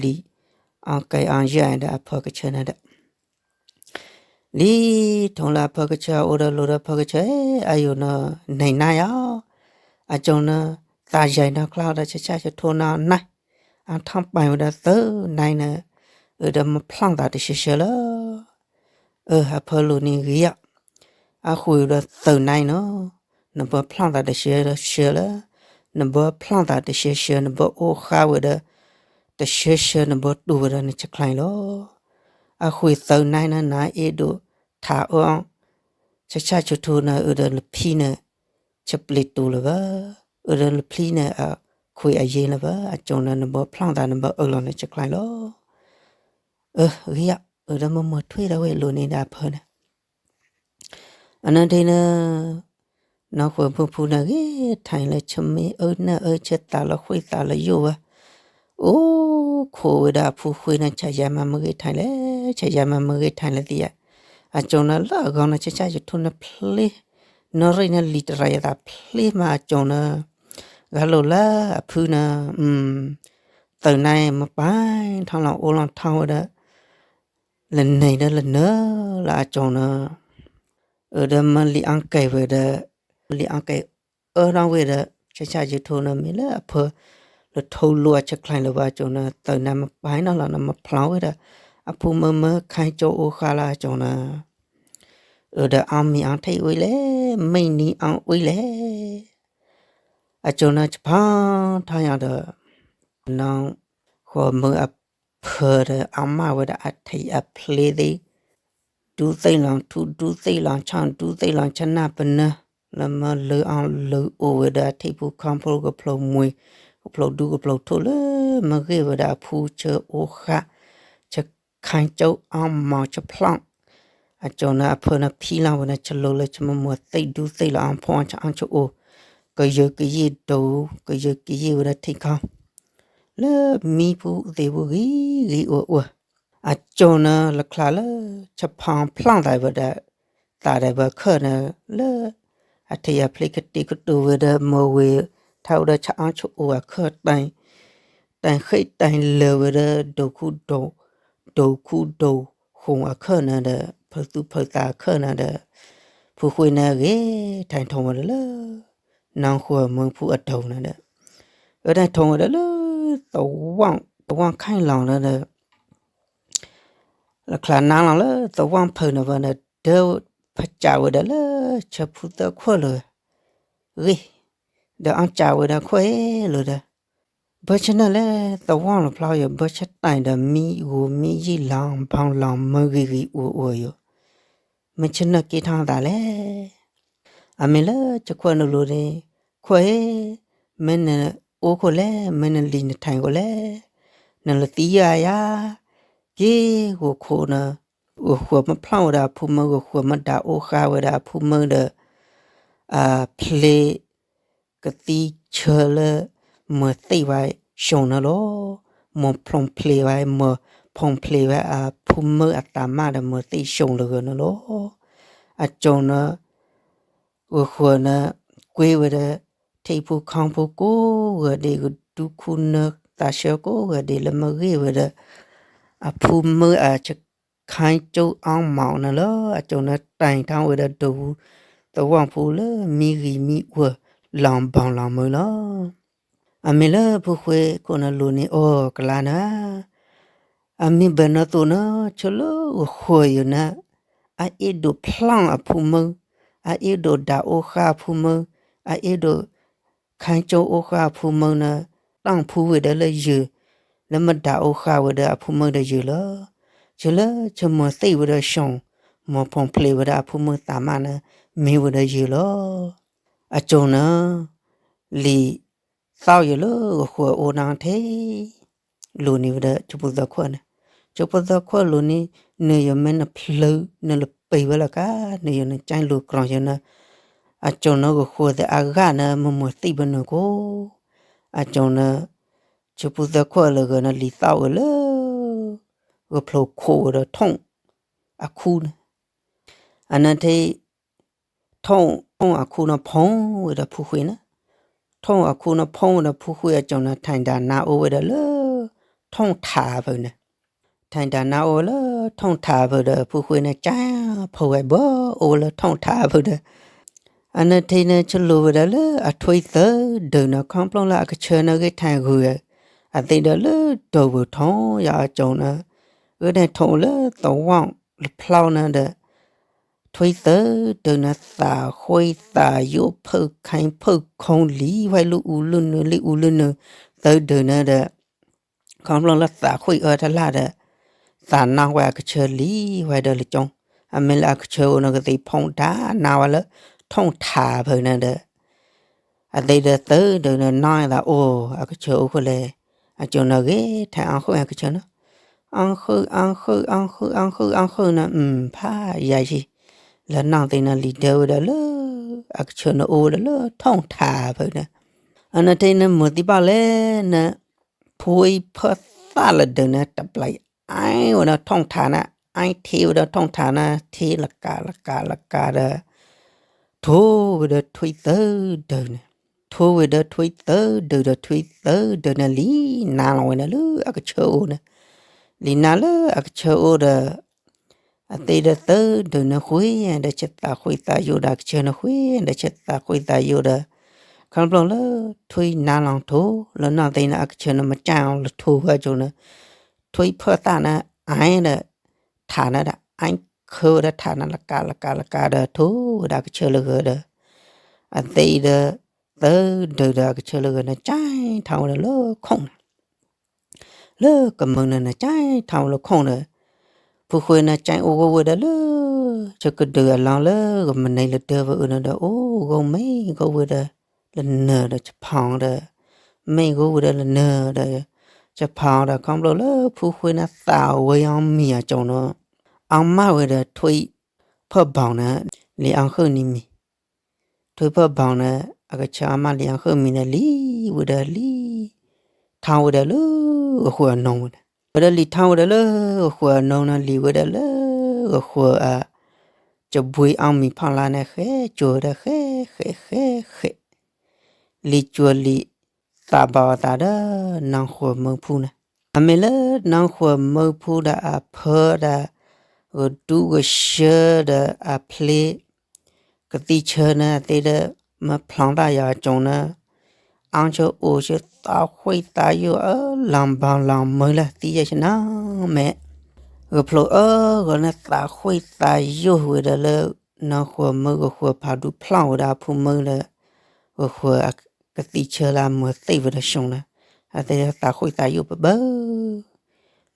လံ အီၣ်ကဲအီၣ်ယၢၢ်ဒီးအဖၢကဆၢန့ၣ်ဒီး လံထီၣ်လၢအဖၢကဆၢအိၣ်ဒီးလိၤဒီးဖၢကဆၢ အယိာ်န့ၣ် နံၤနါယၤ အစိၤန့ၣ် သးယံၤနီၢ်ချါဒီးဆၢဆၣ်ဆၢထိန့ၣ်နါ အထီပာ်ဝဲဒီးသၢနါန့ၣ် အၢဒီးမၤဖျီၣ်သးတဆှဲဆှဲလၢ အၢ အဖၢလိာ်န့ၣ်ဂ့ၤယၤ အဃုာ်ဒီးသၢနါနီၤ နဘၢဖျီၣ်သးတဆှဲဆှဲလၢ နဘၢဖျီၣ်သးတဆှဲဆှဲ နဘၢအိၣ်ဃါဝဲဒီး တဆှဲဆှဲ နဘၢတူၢ်ဝဲဒီးနဆဲးကျိးလီၤ. အဃုာ်သၢနါန့ၣ် နအ့ၣ်ဒိးထးအၢ ဆၢဆၣ်ဆၢထိန့ၣ် အၢဒီးနဖံန့ၣ် ဆဲးပျံၤတူာ်လၢၤဘၣ်, အၢဒီးနဖံန့ၣ် အခွံအယ့လၢၤဘၣ်, အစိၤန့ၣ် နဘၢဖျီၣ်သး နဘၢအၢၣ်လီၤနဆဲးကျိးလီၤ. အၢ ဂ့ၤယၤ အၢဒီးမၤမၤထွဲဒီးဝဲလိာ်န့ၣ်ဒီးအဖၢန့ၣ် အနီၢ်ဒ့န့ၣ် နီၢ်ဃိမုၢ်ဖုန့ၣ်ဂ့ၤထံးလၢ ဆၢမ့ၢ်အၢနၢ်အၢဆၢသးလီၤဃုာ်သးလီၤယိာ်ဝဲ, အိၣ်ခိးဝဲဒၣ်အဖုဃ့န့ၣ် ဆဲးယၤမၤမ့ၢ်ဂ့ၤထံးလဲၣ်, ဆဲးယၤမၤမ့ၢ်ဂ့ၤထံးလဲၣ်သ့ဧါ. အစိၤန့ၣ်လၢအဂီၢ်န့ၣ် ဆၢဆၣ်ဆၢထိန့ၣ်ဖျ့, နီၢ်ရံၣ်န့ၣ်လံၤတရံးယသးဖျ့မးအစိၤန့ၣ်, ဂၤလိာ်လၢအဖုန့ၣ် သုးနါမ့ၢ်ပာ်ထီၣ်လီၤအိၣ်လီၤထီၣ်ဝဲဒီး လၢန့ၣ်ဒီးလၢနၢၤလၢအစိၤန့ၣ်, အၢဒီးမ့ၢ်လံအီၣ်ကဲဝဲဒီး, လံအီၣ်ကဲအၢထီၣ်ဝဲဒီး ဆၢဆၣ်ဆၢထိန့ၣ်မ့ၢ်လၢအဖၢ လၢထိလိာ်အဆဲးကျိးလၢၤဘၣ်အစိၤန့ၣ် သုးနါမ့ၢ်ပာ်နီၣ်လီၤန့ၣ် မၤဖျီၣ်ဝဲဒီး အဖုမၢမၢခါကၠိအိၣ်ဃါလၢအစိၤန့ၣ် အၢဒီးအီၣ်မ့ၤအီထံၣ်ဝံၤလဲၣ်, မ့ၢ်နံၤအီၣ်ဝံၤလဲၣ်. အစိၤန့ၣ်ဆဖီထီၣ်ယၤဒီး နီၢ်ဃိမုၢ်အဖၢဒီး အီၣ်မးဝဲဒၣ်အထံၣ်အဖျ့သ့ၣ်, ဒူသ့ၣ်လီၤထူ ဒူသ့ၣ်လီၤဆီ ဒူသ့ၣ်လီၤဆနၢ်ပနၢ်, လၢမ့ၢ်လၢအီၣ်လၢအိၣ်ဝဲဒီးထံၣ်ဖိခီဖိကဖျိးမှံၤ, ကဖျိးဒူကဖျိးထိၣ်လၢမ့ၢ်ဂ့ၢ်ဝဲဒၣ်အဖုဆၢအိၣ်ဃါ, ဆၢခါကၠိအီၣ်မ့ၤဆဖျီၣ် အစိၤန့ၣ်အဖၢန့ၣ်ဖံလီၤဝဲန့ၣ် ဆလိၤလၢဆမမီၤသ့ၣ်ဒူသ့ၣ်လီၤအီၣ်ဖီအီၣ်ဆအီၣ်ဆအိၣ်, ကယၢကယ့ၢ်ဒိၣ်, ကယၢကယ့ၢ်ဝဲဒၣ်ထံခီ, လၢမံဖုသ့ၣ်ဖုဂ့ၤဂ့ၤအိၣ်အိၣ်, အစိၤန့ၣ်လၢချါလၢ ဆဖီဖျီၣ်သးဝဲဒၣ် သးဒီးဝဲအခၢၣ်န့ၣ် လၢ အထံၣ်အဖျ့ကတံာ်ကတိၤဝဲဒီးမ့ၢ်ဝဲ ထါအိၣ်ဒီးဆအီၣ်ဆအိၣ်အခၢၣ် တၢ်ဃ့ၢ်တၢ်လၢာ်ဝဲဒီး ဒိၣ်ခူဒိၣ် ဒိၣ်ခူဒိၣ်ဃိၣ်အခၢၣ်န့ၣ်ဒီး ဖုသူၣ်ဖုသးအခၢၣ်န့ၣ်ဒီး ဖုဃ့န့ၣ်ဂ့ၤထံးထိၣ်ဝဲဒၣ်လၢ နီၢ်ဃိမုၢ်ဖုအဒိၣ်န့ၣ်ဒီး အၢထံးထိၣ်ဝဲဒၣ်လၢ သဝီ သဝီခါလီၤန့ၣ်ဒီး လၢချါနါလီၤလၢသဝီဖုန့ၣ်ဝဲန့ၣ် ဒၢဖးကးဝဲဒၣ်လၢ ဆၢဖုသၢခိၣ်လၢ ဂ့ၤ, ဒီးအီၣ်ကးဝဲဒၣ်ခိၣ်လၢဒီး ဘၢဆၢနၢၣ်လၢသဝီလီၤဖျီယိာ် ဘၢဆၢတၢ်ဒီးမံဂိၤမံယံာ်လီၤ ဘီလီၤမၢဂ့ၤဂ့ၤအိၣ်အိၣ်ယိာ်, မ့ၢ်ဆၢနၢၣ်က့ၤထီၣ်သးလဲၣ်. အမ့ၢ်လၢဆၢခွၣ်နလိၤန့ၣ်, ခွၣ်ဧၢ, မ့ၢ်နအိၣ်ခိၣ်လဲၣ်, မ့ၢ်နလံၤနထါခိၣ်လဲၣ်, နလၢသံယၤယၤ, က့ၤဂီၤခိၣ်နၤ, ဂီၤဃီၤမ့ၢ်ဖျီၣ်ဝဲဒၣ်အဖိမုၣ်, ဂီၤဃီၤမ့ၢ်ဒၣ်အိၣ်ဃာ်ဝဲဒၣ်အဖိမုၣ်ဒီး အဖျ့ ကသံၣ်ဆၢလၢ မၤသ့ၣ်ဝဲ ရှုံး န့ၣ်လီၤ. မၤဖီၣ်ဖျ့ဝဲ, မၤဖီၣ်ဖျ့ဝဲအဖိမုၣ်အသးမါဒီး မၤသ့ၣ် ရှုံး လၢဂၤ န့ၣ်လီၤ. အကၠီၤ န့ၣ် ဂီၤဃီၤ န့ၣ် ကွ့ဝဲဒီး ထံဖိကီၢ်ဖိကိးဂၤဒဲး, ကဒူၣ်ခူၣ်နၢသးဆၢကိးဂၤဒဲး လၢမ့ၢ်ဂ့ၢ်ဝဲဒီး အဖိမုၣ်အ ခါကၠိအီၣ်မီၣ် န့ၣ်လီၤ. အကၠီၤ န့ၣ် တ့ၢ်ထီၣ်ဝဲဒီး ဒူသဝီဖိလၢ မံဂံၤမံအူ လီၤဘီလီၤမုၢ်လီၤ. အမ့ၢ်လၢဖိဃဲခိၣ်နၢ်လိၤန့ၣ် အီၣ်ကလါ န့ၣ်, အမ့ၢ်ဘၣ်နီၢ်သိး န့ၣ် ဆၢလၢဂီၤဃီၤယၤ န့ၣ် အအဲၣ်ဒိးဖျီၣ်အဖိမုၣ်, အအဲၣ်ဒိးဒၣ်အိၣ်ဃာ်အဖိမုၣ်, အအဲၣ်ဒိး ခါကၠိအိၣ်ဃာ်အဖိမုၣ် န့ၣ် တီၣ်ဖှူဝဲဒၣ်လၢယုၢ်, လၢမ့ၢ်ဒၣ်အိၣ်ဃာ်ဝဲဒီးအဖိမုၣ်ဒီးယုၢ်လီၤ. ဆၢလၢဆၢမၤသ့ၣ်ဝဲဒီး ရှုံး, မၤဖီၣ်ဖျ့ဝဲဒီးအဖိမုၣ်သးမါ န့ၣ် မ့ၢ်ဝဲဒီးယုၢ်လီၤ. အကၠီၤ န့ၣ် လံာ်သီၣ်ယၤလၢဂီၤဃီၤအအိၣ် န့ၣ်ထံး လိၤန့ၢ်ဝဲဒီး ဆၢဖိသၢခွၣ် န့ၣ်, ဆၢဖိသၢခွၣ်လိၤန့ၢ်, နုာ်ယၤ မ့ၢ်နဖျၢၣ် နလၢပှဲၤဝဲလၢကါ, နုာ်ယၤ နကၠဲလိၤကြီၤယၤ န့ၣ်. အကၠီၤ န့ၣ် ဂီၤဃီၤသ့ၣ်အဂၤ န့ၣ် မၤမၤသ့ၣ်ဘၣ်နုာ်ကိး, အကၠီၤ န့ၣ် ဆၢဖိသၢခွၣ်လၢဂၤ န့ၣ် လံာ်သီၣ်ဝဲလၢ ဂဖျိခိးဝဲဒီးထိၣ် အခူ န့ၣ်, အန့ၣ်ထံး ထိၣ် ထိၣ်အခူ န့ၣ် ဖီၣ်ဝဲဒီးဖုဃ့ န့ၣ်, ထိၣ်အခူ န့ၣ် ဖီၣ်ဝဲဒီးဖုဃ့ အကၠီၤ န့ၣ် ထံၣ်ဒၣ်နါအိၣ်ဝဲဒၣ်လၢ ထိၣ်ထးဖုန့ၣ်, ထံၣ်ဒၣ်နါအိၣ်ဝဲလၢထိၣ်ထးဖုဒီး ဖုဃ့ န့ၣ် ကၠဲဖီၣ်ဝဲဘၣ် အိၣ်ဝဲလၢထိၣ်ထးဖုဒီး အန့ၣ်ထံး န့ၣ် ဆၢလိၤဝဲဒၣ်လၢအထွံၣ်သၢဒုး န့ၣ် ခီဖျိလၢအကဆၢ န့ၣ် ဂ့ၢ်ထံဂုၤ အသ့ၣ်ဒီးလၢ ဒိးဝဲထိၣ်ယၤ အကၠီၤ န့ၣ် ဂ့ၢ်ထံထိၣ်လၢသဝီလၢဖျီၣ် န့ၣ်ဒီး ထွံၣ်သၢဒုး န့ၣ် သးဃ့သးယိၣ် ဖုၣ်ခ့ဖုၣ်ခီလံဝဲ လၢအူလၢနုာ် လၢအူလၢနုာ် သၢဒုး န့ၣ်ဒီး ခီဖျိလၢသးဃ့အၢတလၢ်ဒီး သးနါဝဲအကဆၢလံဝဲဒီးလၢကၠီၤ, အမ့ၢ်လၢအကဆၢအိၣ် န့ၣ် ကသ့ၣ်ဖီၣ်ဒၣ်နါဝဲလၢ ထိၣ်ထးဖုန့ၣ်ဒီး အသ့ၣ်ဒီးသၢဒုး န့ၣ် နါသးအိၣ် အကဆၢအိၣ်ခိၣ်လဲၣ်, အကၠီၤ န့ၣ် ဂ့ၢ်ထံအီၣ်ဃုာ်အကဆၢ န့ၣ်, အီၣ်ဃုာ် အီၣ်ဃုာ် အီၣ်ဃုာ် အီၣ်ဃုာ် အီၣ်ဃုာ် န့ၣ် ဖးယၤယံၤ လၢနီၢ်သ့ၣ် န့ၣ် လံာ်ဒၢဝဲဒၣ်လၢ အကဆၢ န့ၣ် အိၣ်ဝဲဒၣ်လၢထိၣ်ထးဖုန့ၣ်, အန့ၣ်ထံး န့ၣ် မၤသံဘၣ်လဲၣ် န့ၣ် ထွံၣ်ဖၢၣ်သၣ်လၢဒုး န့ၣ် တပျဲအါဝဲဒီးထိၣ်ထး န့ၣ် အါထံဝဲဒီးထိၣ်ထး န့ၣ် ထံလကးလကးလကးဒီး ထိၣ်ဝဲဒီးထွံၣ်သၢဒုး န့ၣ်, ထိၣ်ဝဲဒီးထွံၣ်သၢဒုးဒီး ထွံၣ်သၢဒုး န့ၣ် လံာ်နါလီၤဝဲဒၣ်လၢအကဆၢအိၣ် န့ၣ်, လံာ်နါလၢအကဆၢအိၣ်ဒီး အသ့ၣ်ဒီးသၢဒုး န့ၣ် ဃ့ဒီးဆဲးသးဃ့သးယိၣ်ဒီး အကဆၢ န့ၣ် ဃ့ဒီးဆဲးသးဃ့သးယိၣ်ဒီး ခီဖျိလၢထွံၣ်နါလီၤထိၣ် လၢနီၢ်သ့ၣ် န့ၣ် အကဆၢ န့ၣ် မကၢ်အီၤလၢထိၣ်ဝဲကၠီၤ န့ၣ်, ထွံၣ်ဖၢၣ်သၣ် န့ၣ် အါဒီးထး န့ၣ်ဒီး အါခၢဝဲဒီးထး န့ၣ် လကးလကးလကးဒီး ထိၣ်ဝဲဒၣ်အကဆၢလၢဂၤဒီး အသ့ၣ်ဒီးသၢဒုးဒီးအကဆၢလၢဂၤ န့ၣ် ကၠဲထီၣ်ဝဲဒၣ်လၢခိၣ် န့ၣ် လၢကမၢန့ၣ် န့ၣ် ကၠဲထီၣ်ဝဲလၢခိၣ် န့ၣ်, ဖုဃ့ န့ၣ် ကၠဲအိၣ်ဂီၢ်ဝဲဒၣ်လၢ ဆၢကဒုးအလီၢ်လၢ ကမနံၤလၢဒၢဝဲအုး န့ၣ်ဒီး အိၣ်ဂီၢ်မ့ၢ်ဂီၢ်ဝဲဒၣ်လၢနၢၤဒီးဆဖီဒီး မ့ၢ်ဂီၢ်ဝဲဒၣ်လၢနၢၤဒီးဆဖီဒီး ခီဖျိလၢဖုဃ့ န့ၣ် သးဝဲအီၤမံၤအကၠီၤ န့ၣ် အီၣ်မးဝဲဒီးထွံၣ်ဖၢၣ်ဘီၣ် န့ၣ် လံာ်အီၣ်ဃုာ်န့ၣ်မံၤ ထွံၣ်ဖၢၣ်ဘီၣ် န့ၣ် အကဆၢအီၣ်မးလံာ်အီၣ်ဃုာ်မံၤ န့ၣ် လံာ်ဝဲဒၣ်လံာ်ထီၣ်ဝဲဒၣ်လၢဂီၤဃီၤအနိ ဝဲဒၣ်, ဝဲဒၣ်လံာ်ထီၣ်ဝဲဒၣ်လၢဂီၤဃီၤအနိ န့ၣ် လံာ်ဝဲဒၣ်လၢဂီၤဃီၤအ ကဘှံးအီၣ်မံၤဖီလာ် န့ၣ် ဃဲကၠီၤဝဲဒၣ်ဃဲဃဲဃဲဃဲ လံာ်ကၠီၤလံာ်သးဘၣ်အသးဒီး နီၢ်ဃီၤမၢဖူ န့ၣ်, အမ့ၢ်လၢနီၢ်ဃီၤမၢဖူဒီးအဖၢဒီး ကဒူကဆၢဒီးအဖျ့ ကသံၣ်ဆၢ န့ၣ် အသ့ၣ်ဒီး မၢဖျီၣ်သၣ်ယၤကၠီၤ န့ၣ် အီၣ်ဆၢအိၣ်ဆၢသးဃ့သးယိၣ်အၢ လီၤဘီလီၤမုၢ်လၢသံယဲၢ်ဆၢနီၤမဲာ် ဂဖျိအၢဂီၤ န့ၣ် သးဃ့သးယိၣ်ဝဲဒၣ်လၢ နီၢ်ဃီၤမၢဂီၤဃီၤဖးဒူဖျီၣ်ဝဲဒၣ်အဖိမုၣ်ဒီး ဂီၤဃီၤကသံၣ်ဆၢလၢအမၤသ့ၣ်ဝဲဒီး ရှုံး န့ၣ်, အသ့ၣ်သးဃ့သးယိၣ်ပၢၢ်ပၢၢ်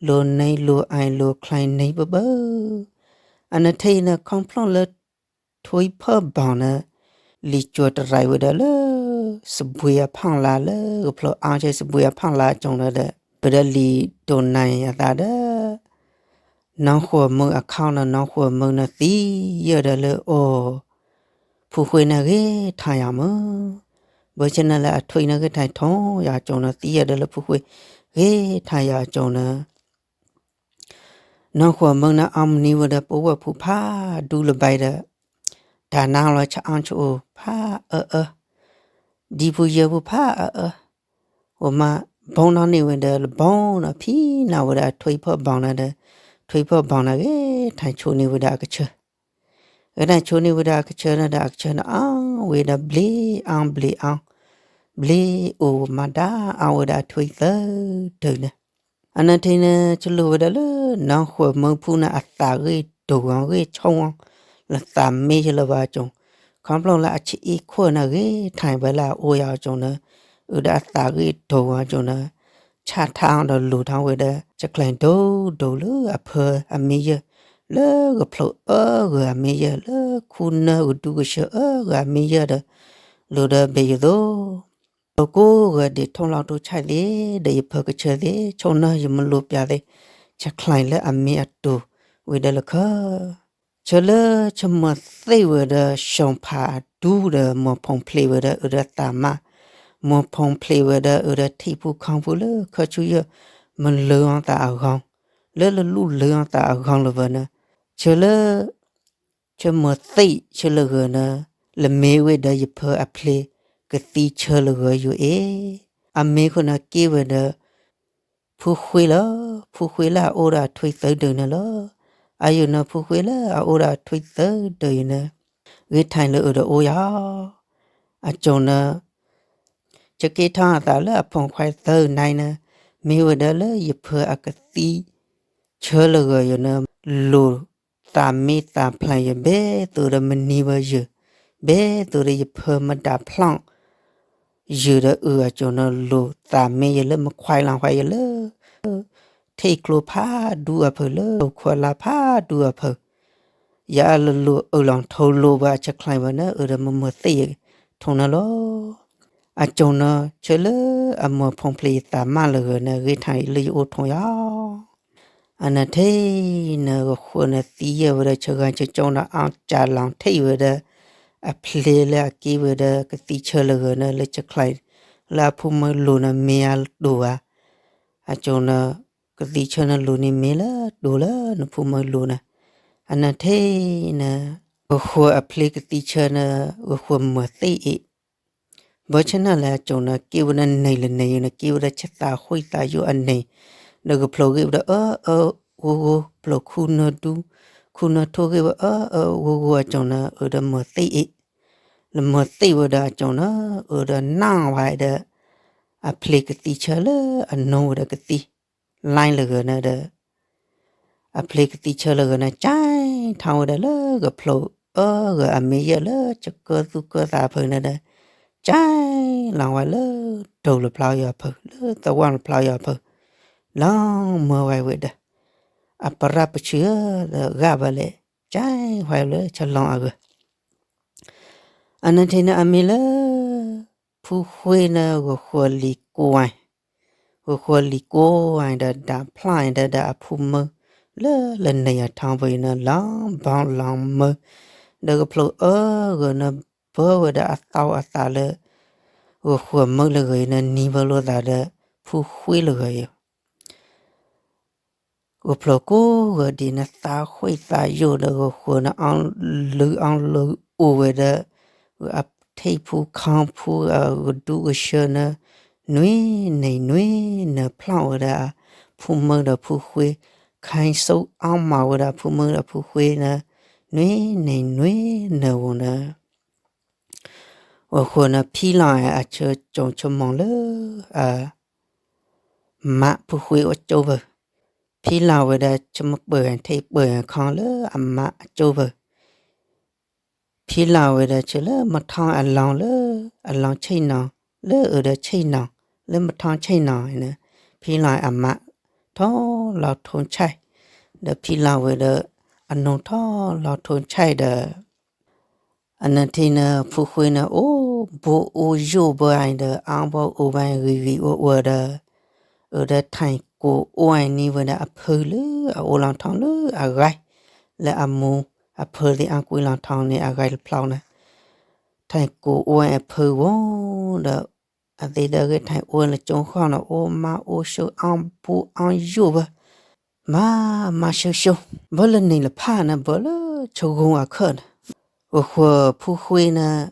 လိၤန့ၢ်လိၤအဲၣ်လိၤချ့န့ၢ်ပၢၢ်ပၢၢ်, အန့ၣ်ထံး န့ၣ် ခီဖျိလၢ ထွံၣ်ဖၢၣ်ဘီၣ် န့ၣ် လံာ်ကွီၤတရံးဝဲဒၣ်လၢ စဘှံးအဖီလာ်လၢ ကဖျိအါဆၢစဘှံးအဖီလာ်အစိၤဒီး ဝဲဒၣ်လံာ်ဒိးနၤအသးဒီး နီၢ်ဃိၣ်မုၣ်အခီၣ်န့ၣ် နီၢ်ဃိၣ်မုၣ်န့ၣ်သံယဲၢ်ဒီးလၢအီၤ ဖုဃ့န့ၣ်ဂ့ၤထါယၤမုၢ်, ဘၣ်ဆၣ်န့ၣ်လၢအထွံၣ်န့ၣ်ဂ့ၤထါထိၣ်ယၤအစိၤန့ၣ် သံယဲၢ်ဒီးလၢဖုဃ့ဂ့ၤထါယၤအစိၤန့ၣ် နီၢ်ဃိၣ်မုၣ်န့ၣ်အီမနံၤဝဲဒီး ပဝဲၢ်ဖုဖးဒူလၢၤဘၣ်ဒီး တၢ်နါလီၤဆၣ်အီၣ်ဆၣ်အီၣ်ဖးအၢအၢ, ဒံဖုယဲၢ်ဖုဖးအၢအၢ, အိၣ်မးဘီနီၣ်န့ၢ်ဝဲဒီး လဘီန့ၣ်ဖံးနၤဝဲဒီးအထွံၣ်ဖီၣ်ဘီန့ၣ်ဒီး ထွံၣ်ဖီၣ်ဘီန့ၣ်ဂ့ၤထါဆိန့ၢ်ဝဲဒီးအကဆၢ ဂ့ၤထါဆိန့ၢ်ဝဲဒီးအကဆၢန့ၣ်ဒီး အကဆၢန့ၣ်အီဝဲဒီး ဘျ့အီဘျ့အီ, ဘျ့အိၣ်မးဒၣ်အီဝဲဒီးအထွံၣ်သၢဒုန့ၣ် အနထံၣ်န့ၣ် ဆလိၣ်ဝဲဒၣ်လၢ နီၢ်ဃိၣ်မုၣ်ဖုန့ၣ် အသးဂ့ၢ်ဒိၣ်ဂီၤဂ့ၢ်ဆိၣ်ဂီၤ လၢသးမ့ၢ်ယဲၢ်လၢၤဘၣ်အစိၤ, ခီဖျိလၢအဆံးအံၣ်ခွဲးန့ၣ်ဂ့ၤထါဘၣ်လၢအအိၣ်ယၤအစိၤန့ၣ်, အုးဒီးအသးဂ့ၢ်ဒိၣ်ဂီၤအစိၤန့ၣ်, ဆၣ်ထါအီၤဒီးလူၤထီၣ်ဝဲဒီး ဆဲးကျိးဒိၣ်ဒိၣ်လၢအဖၢအမ့ၢ်ယဲၢ်, လၢကဖျိအၢဂၤအမ့ၢ်ယဲၢ်, လၢခူနၢကဒူကဆၢအၢဂၤအမ့ၢ်ယဲၢ်ဒီး, လူၤဒီးဘ့ၣ်ယသိ လၢကိးဂၤဒဲးထိၣ်လီၤထိၣ်ဆဲးသ့ၣ်ဒီး ယဖၢကဆၢသ့ၣ် ဆိၣ်နၢ်ယမ့ၢ်လိာ်ပၠးသ့ၣ်, ဆဲးကျိးလၢအမ့ၢ်အတိၤဝဲဒၣ်လၢခၢၣ် ဆၢလၢဆၢမိၢ်သ့ၣ်ဝဲဒီး စီၤဖးအဒူဒီး မိၢ်ဖိဖျ့းဝဲဒီးအုးဒီးသးမါ, မိၢ်ဖိဖျ့းဝဲဒီးအုးဒီးထံၣ်ဖူခီဖူလၢခၢၣ်ဆူယဲၢ် မ့ၢ်လၢအီၤသးအဂီၢ်, လၢလၢလူၢ်လၢအီၤသးအဂီၢ်လၢၤဘၣ်န့ၣ်, ဆၢလၢ ဆၢမိၢ်သ့ၣ်ဆၢလၢဂၤန့ၣ်, လၢမ့ၢ်ဝဲဒီးယဖၢအဖျ့ကသံဆၢလၢဂၤယိၤအ့ၣ်, အမ့ၢ်ခိၣ်န့ၣ်က့ၤဝဲဒီး ဖုဃ့လီၤ, ဖုဃ့လၢအအိၣ်ဒီးအထွံၣ်သၢဒုန့ၣ်လီၤ. အယိာ်န့ၣ် ဖုဃ့လၢအအိၣ်ဒီးအထွံၣ်သၢဒုအံၤန့ၣ်, ဂ့ၤထါလၢအုးဒီးအိၣ်ယၤ အစိၤန့ၣ်, ဆၢက့ၤထီၣ်အသးလၢအဖိခွါသၢနံၤန့ၣ်, မ့ၢ်ဝဲဒၣ်လၢယဖၢအကသံဆၢလၢဂၤယိၤန့ၣ်, လိၤသးမ့ၢ်သးဖျါယၤ ဘဲသိးဒီးမနံၤဝဲယၤ, ဘဲသိးဒီးယဖၢမတၤဖျီၣ် ယၤဒီးအုးအစိၤန့ၣ် လိၤသးမ့ၢ်ယၤလၢမခွါလီၤဃီယၤလၢ ထံကျိဖးဒူအဖၢလၢ ခိၣ်လါဖးဒူအဖၢ, ယအလၢလိၤအုးလီၤထိၣ်လိၤဘၣ်ဆဲးကျိးဘၣ်န့ၣ် အုးဒီးမ့ၢ်မိၢ်သ့ၣ်ယၤထိၣ်န့ၣ်လီၤ. အစိၤန့ၣ် ဆၢလၢအမိၢ်ဖိဖျ့းယသးမါလၢဂၤန့ၣ် ဂ့ၤထါလၢယအိၣ်ထိၣ်ယၤ အနထံၣ်န့ၣ် ဂီၤဃိန့ၣ်သံယဲၢ်ဝဲဒီးဆၢဂၤဆၢကၠိန့ၣ် အကၢ်လီၤထံၣ်ဝဲဒီး အဖျ့လၢအက့ၤဝဲဒီးကသံဆၢလၢဂၤန့ၣ် လၢဆဲးကျိး လၢအဖိမုၣ်လိၤန့ၣ်မ့ၢ်အတိၤဧါ, အစိၤန့ၣ် ကသံဆၢန့ၣ်လိၤန့ၣ်မ့ၢ်လၢတိၤလၢနဖိမုၣ်လိၤန့ၣ်, အနထံၣ်န့ၣ် ဂီၤဃိအဖျ့ကသံဆၢန့ၣ် ဂီၤဃိမိၢ်သ့ၣ်အံၤ ဘၣ်ဆၣ်န့ၣ်လၢအစိၤန့ၣ် က့ၤဝဲဒၣ်နံၤလၢနံၤယိၤန့ၣ် က့ၤဝဲဒၣ်ဆဲးသးဃံသးယိၤအနံၤ, ဒီးကဖျိးဂ့ၤဝဲဒၣ်အၢအၢဂီၤဂီၤ ဖျိးခူနၢဒူ, ခူနၢထိၣ်ဂ့ၤဝဲအၢအၢဂီၤဂီၤအစိၤန့ၣ် အုးဒီးမိၢ်သ့ၣ်အံၤ, လၢမိၢ်သ့ၣ်ဝဲဒီးအစိၤန့ၣ် အုးဒီးနၢ်ဝဲဒီး အဖျ့ကသံဆၢလၢအနိဝဲဒီးကသံ လါလၢဂၤန့ၣ်ဒီး အဖျ့ကသံဆၢလၢဂၤန့ၣ် ကၠဲထီၣ်ဝဲဒၣ်လၢကဖျိးအၢဂၤအမ့ၢ်ယဲၢ်လၢ ဆၢကၢသူၣ်ကၢသးဖၢန့ၣ်ဒီး ကၠဲလီၤဝဲလၢ တိၤလၢဖျါယွၤဖၢ လၢသဝီလၢဖျါယွၤဖၢ လီၤမၢဝဲဝဲဒီး အပရၢ်ပဆၢဒီးဂာ်ဘၣ်လဲၣ် ကၠဲဝဲလၢဆၢလီၤအဂၤ အနထံၣ်န့ၣ်အမ့ၢ်လၢ ဖုဃ့န့ၣ် ဂီၤဃိလံၤကွၢ်, ဂီၤဃိလံၤကွၢ်ဒီးဒၣ်ဖျါဒီးဒၣ်အဖိမုၣ် လၢလၢန့ၣ်ယထီၣ်ပှၤအံၤန့ၣ် လီၤဘီလီၤမၢ, ဒီးကဖျိးအၢဂၤန့ၣ် ဘၢဝဲဒၣ်အသီအသးလၢ ဂီၤဃိမုၣ်လၢဂၤအံၤန့ၣ် နံၤဘၢလိာ်သးဒီး ဖုဃ့လၢဂၤအံၤ ဂီၤဖျိးကိးဂၤဒဲးန့ၣ် သးဃံသးယိာ်ဒီးဂီၤဃိန့ၣ် အီလုၢ်အီလုၢ်အိၣ်ဝဲဒီး အထံၣ်ဖူခီဖူအကဒူကဆၢန့ၣ် နွံနံၤနွံနၢၤဖျီၣ်ဝဲဒၣ် ဖုမုၣ်ဒီးဖုဃ့, ခါစိအီမးဝဲဒၣ်ဖုမုၣ်ဒီးဖုဃ့န့ၣ် နွံနံၤနွံနၢၤဝဲန့ၣ် ဂီၤဃိန့ၣ် ဖံလီၤအဆၢကၠိၤဆၢမိၣ်လၢ အမါဖုဃ့အကၠိဖၢ, ဖံလီၤဝဲဒၣ်ဆၢမုၢ်ပၢၢ်ထံၣ် ပၢၢ်ခီလၢအမါအကၠိဖၢ, ဖံလီၤဝဲဒၣ်ဆၢလၢမထီအလီၢ်လၢ အလီၢ်ဆ့ၣ်နီၤ လၢအုးဒီးဆ့ၣ်နီၤ လၢမထီဆ့ၣ်နီၤန့ၣ် ဖံလီၤအမါထီၣ်လီၤထိၣ်ဆဲး, ဒီးဖံလီၤဝဲဒီး အနိထီၣ်လီၤထိၣ်ဆဲးဒီး အနထံၣ်န့ၣ် ဖုဃ့န့ၣ် အိၣ်ဘိအိၣ်ယိာ်ဘၣ်အံၤဒီး အီၣ်ဘၣ်အီဘၣ်အံၤ ဂ့ၤဂ့ၤဝါဝါဒီး အဝဲဒၣ် ထံၣ်ကိးအိၣ်အံၤန့ၣ်ဝဲဒၣ်အဖၢလၢ အအိၣ်လီၤထီၣ်လၢအဂၤ လၢအမူအဖၢသ့ၣ်အါကွံလီၤထီၣ်န့ၣ် အဂၤတဖျီန့ၣ် ထံၣ်ကိးအိၣ်အံၤအဖၢဝဲဒီး အသ့ဒီးဂ့ၢ်ထံၣ်အိၣ်လၢကၠိဃီန့ၣ် အိၣ်မးအိၣ်ဆိး အီၣ်ဘိအီယိာ်ဘၣ် မၤမၤဆိဆိ ဘၣ်လၢန့ၣ်လၢဖးန့ၣ် ဘၣ်လၢဆိဂီၤအခၢၣ်န့ၣ် ဂီၤဃီၤဖုဃ့န့ၣ်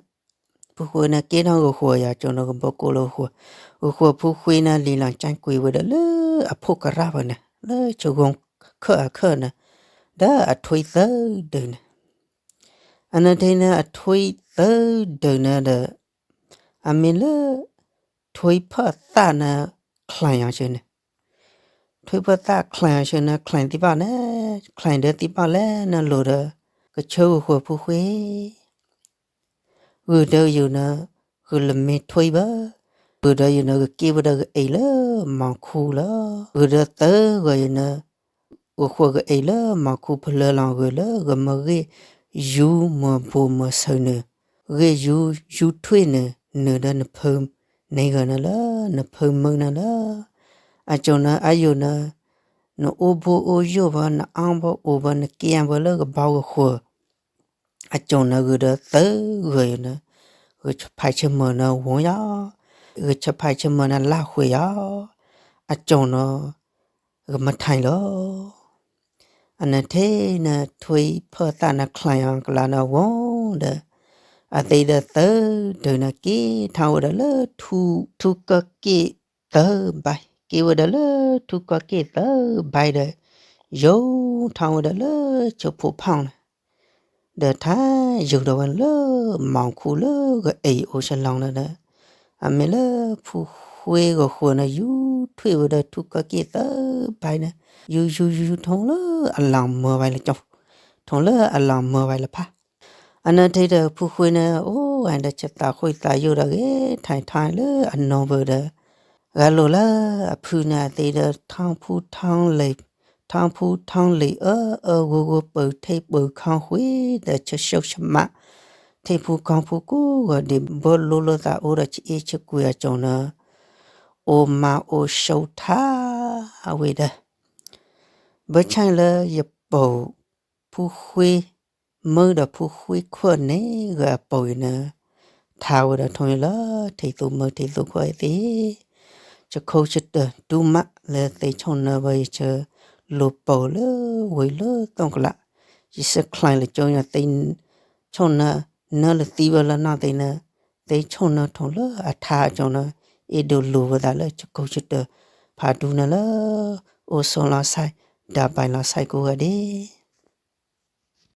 ဖုဃ့န့ၣ် က့ထီၣ်ဂီၤဃီၤယၤကၠိန့ၣ် ကဘၣ်ကိးလၢဂီၤဃီၤ ဂီၤဃီၤဖုဃ့န့ၣ် လံာ်လီၤကၠါကွံာ်ဝဲဒၣ်လၢအဖိကရၢ်ဖဲန့ၣ် လၢဆိဂီၤအခၢၣ်အခၢၣ်န့ၣ် ဒီးအထွံၣ်သၢဒုန့ၣ် အနထံၣ်န့ၣ် အထွံၣ်သၢဒုန့ၣ်ဒီး အမ့ၢ်လၢ ထွံၣ်ဖၢၣ်သၣ်န့ၣ် ချဲးအီၤဆၢန့ၣ် ထွံၣ်ဖၢၣ်သၣ်ချဲးအီၤဆၢန့ၣ် ချဲးသံဘၣ်န့ၣ် ချဲးဒီးသံဘၣ်လဲၣ်န့ၣ်လိၤဒီး ကဆၢဂီၤဃီၤဖုဃ့ ဂုာ်ဒီးယိာ်န့ၣ် ဂုာ်လၢမ့ၢ်ထွံၣ်ဘၣ်, ဂုာ်ဒီးယိာ်န့ၣ် ဂုာ်က့ၤဝဲဒီးဂ့ၤအ့ၣ်လၢမီၤခူလီၤ. ဂုာ်ဒီးသၢဂီၤယိာ်န့ၣ် ဂီၤဃီၤဂ့ၤအ့ၣ်လၢမီၤခူဖဲလၢလီၤဂုာ်လၢဂ့ၤမ့ၢ်ဂ့ၢ်ယူမ့ၢ်ဘိမ့ၢ်ဆၢန့ၣ်, ဂ့ၢ်ယူယူထွံၣ်န့ၣ် နုာ်ဒီးနဖၢ န့ၢ်ဂၤန့ၣ်လၢ နဖၢမုၢ်န့ၣ်လီၤ. အကၠိန့ၣ် အယိာ်န့ၣ် နအိၣ်ဘိအိၣ်ယိာ်ဘၣ် နအီၣ်ဘၣ်အီဘၣ် နက့ၤဘၣ်လၢကဘီဂီၤဃီၤ အကၠိန့ၣ် ဂုာ်ဒီးသၢဂီၤယိာ်န့ၣ် ဂုာ်ဆၢဖးဆၢမုၢ်န့ၣ်ဝီယီၤ, ဂုာ်ဆၢဖးဆၢမုၢ်န့ၣ်လၢဃီၤယီၤ, အကၠိန့ၣ် ဂမၤထံၣ်လီၤ. အနထံၣ်န့ၣ် ထွံၣ်ဖၢၣ်သၣ်န့ၣ် ချဲးအီၤကလၤန့ၣ်ဝီဒီး အသ့ဒီးသၢဒုန့ၣ် က့ၤထီၣ်ဝဲဒၣ်လၢ ထူကီၢ်က့ၣ်သၢဘါ, က့ၤဝဲဒၣ်လၢထူကီၢ်က့ၣ်သၢဘါဒီး ယူၤထီၣ်ဝဲဒၣ်လၢဆိဖိဖီန့ၣ် ဒီးထါယူၤဒီးဝဲလၢမီၤခူလၢဂ့ၤအ့ၣ်အိၣ်ဆၢလီၤန့ၣ်ဒီး အမ့ၢ်လၢဖုဃ့ဂီၤဃီၤန့ၣ် ယူၤထွံၣ်ဝဲဒီးထူကီၢ်က့ၣ်သၢဘါန့ၣ် ယူၤယူၤယူၤထီၣ်လၢအလီၤမၢဝဲလၢကၠိ, ထီၣ်လၢအလီၤမၢဝဲလၢဖး အနထံၣ်ဒီးဖုဃ့န့ၣ် အိၣ်ဝဲဒီးဆသးဃုာ်သးယိာ်ဒီးဂ့ၤ ထံၣ်ထီၣ်လၢအနီၢ်ဘၢဒီး ဂၤလိာ်လၢအဖုန့ၣ် အသ့ဒီးထီၣ်ဖူထီၣ်လံၤ, ထီၣ်ဖူထီၣ်လံၤအၢအၢဂိၢ်ဂိၢ် ပၢၤထံပၢၤခီဃ့ဒီးဆၢၣ်ဆၢၣ်ဆၢမး ထံၣ်ဖူခီဖူကိးဂၤဒဲး ဘၣ်လိလၢသးအိၣ်ဒီးဆၢအ့ၣ်ဆၢကွံာ်အကၠိန့ၣ် အိၣ်မးအိၣ်ဆိးထါဝဲဒီး ဘၣ်ဆၣ်လၢယပိာ်ဖုဃ့မုၣ်ဒီးဖုဃ့ခွါန့ၣ်ဂ့ၤအပိာ်အံၤန့ၣ် ထါဝဲဒီးထီၣ်န့ၣ်လီၤ. ထံၣ်သူမုၣ်ထံၣ်သူခွါအံၤသ့ၣ် ဆၢခိၣ်ဆၢတၢၢ်ဒူမးလၢသ့ဆိၣ်နၢဘၣ်ယဆၢ လိာ်ပိာ်လၢဝံၤလၢသီကလး ယဆၢချဲးလၢကၠိညါသ့ ဆိၣ်နၢနၢလၢသံဝဲလၢနီၢ်သ့န့ၣ် သ့ဆိၣ်နၢထီၣ်လၢအထါအကၠိန့ၣ် အဲၣ်ဒိးလိာ်ဝဲသးလၢဆၢခိၣ်ဆၢတၢၢ်ဖးဒူန့ၣ်လီၤ. အိၣ်ဆိးလီၤဆဲး ဒၣ်ပာ်လီၤဆဲးကိးဂၤဒဲး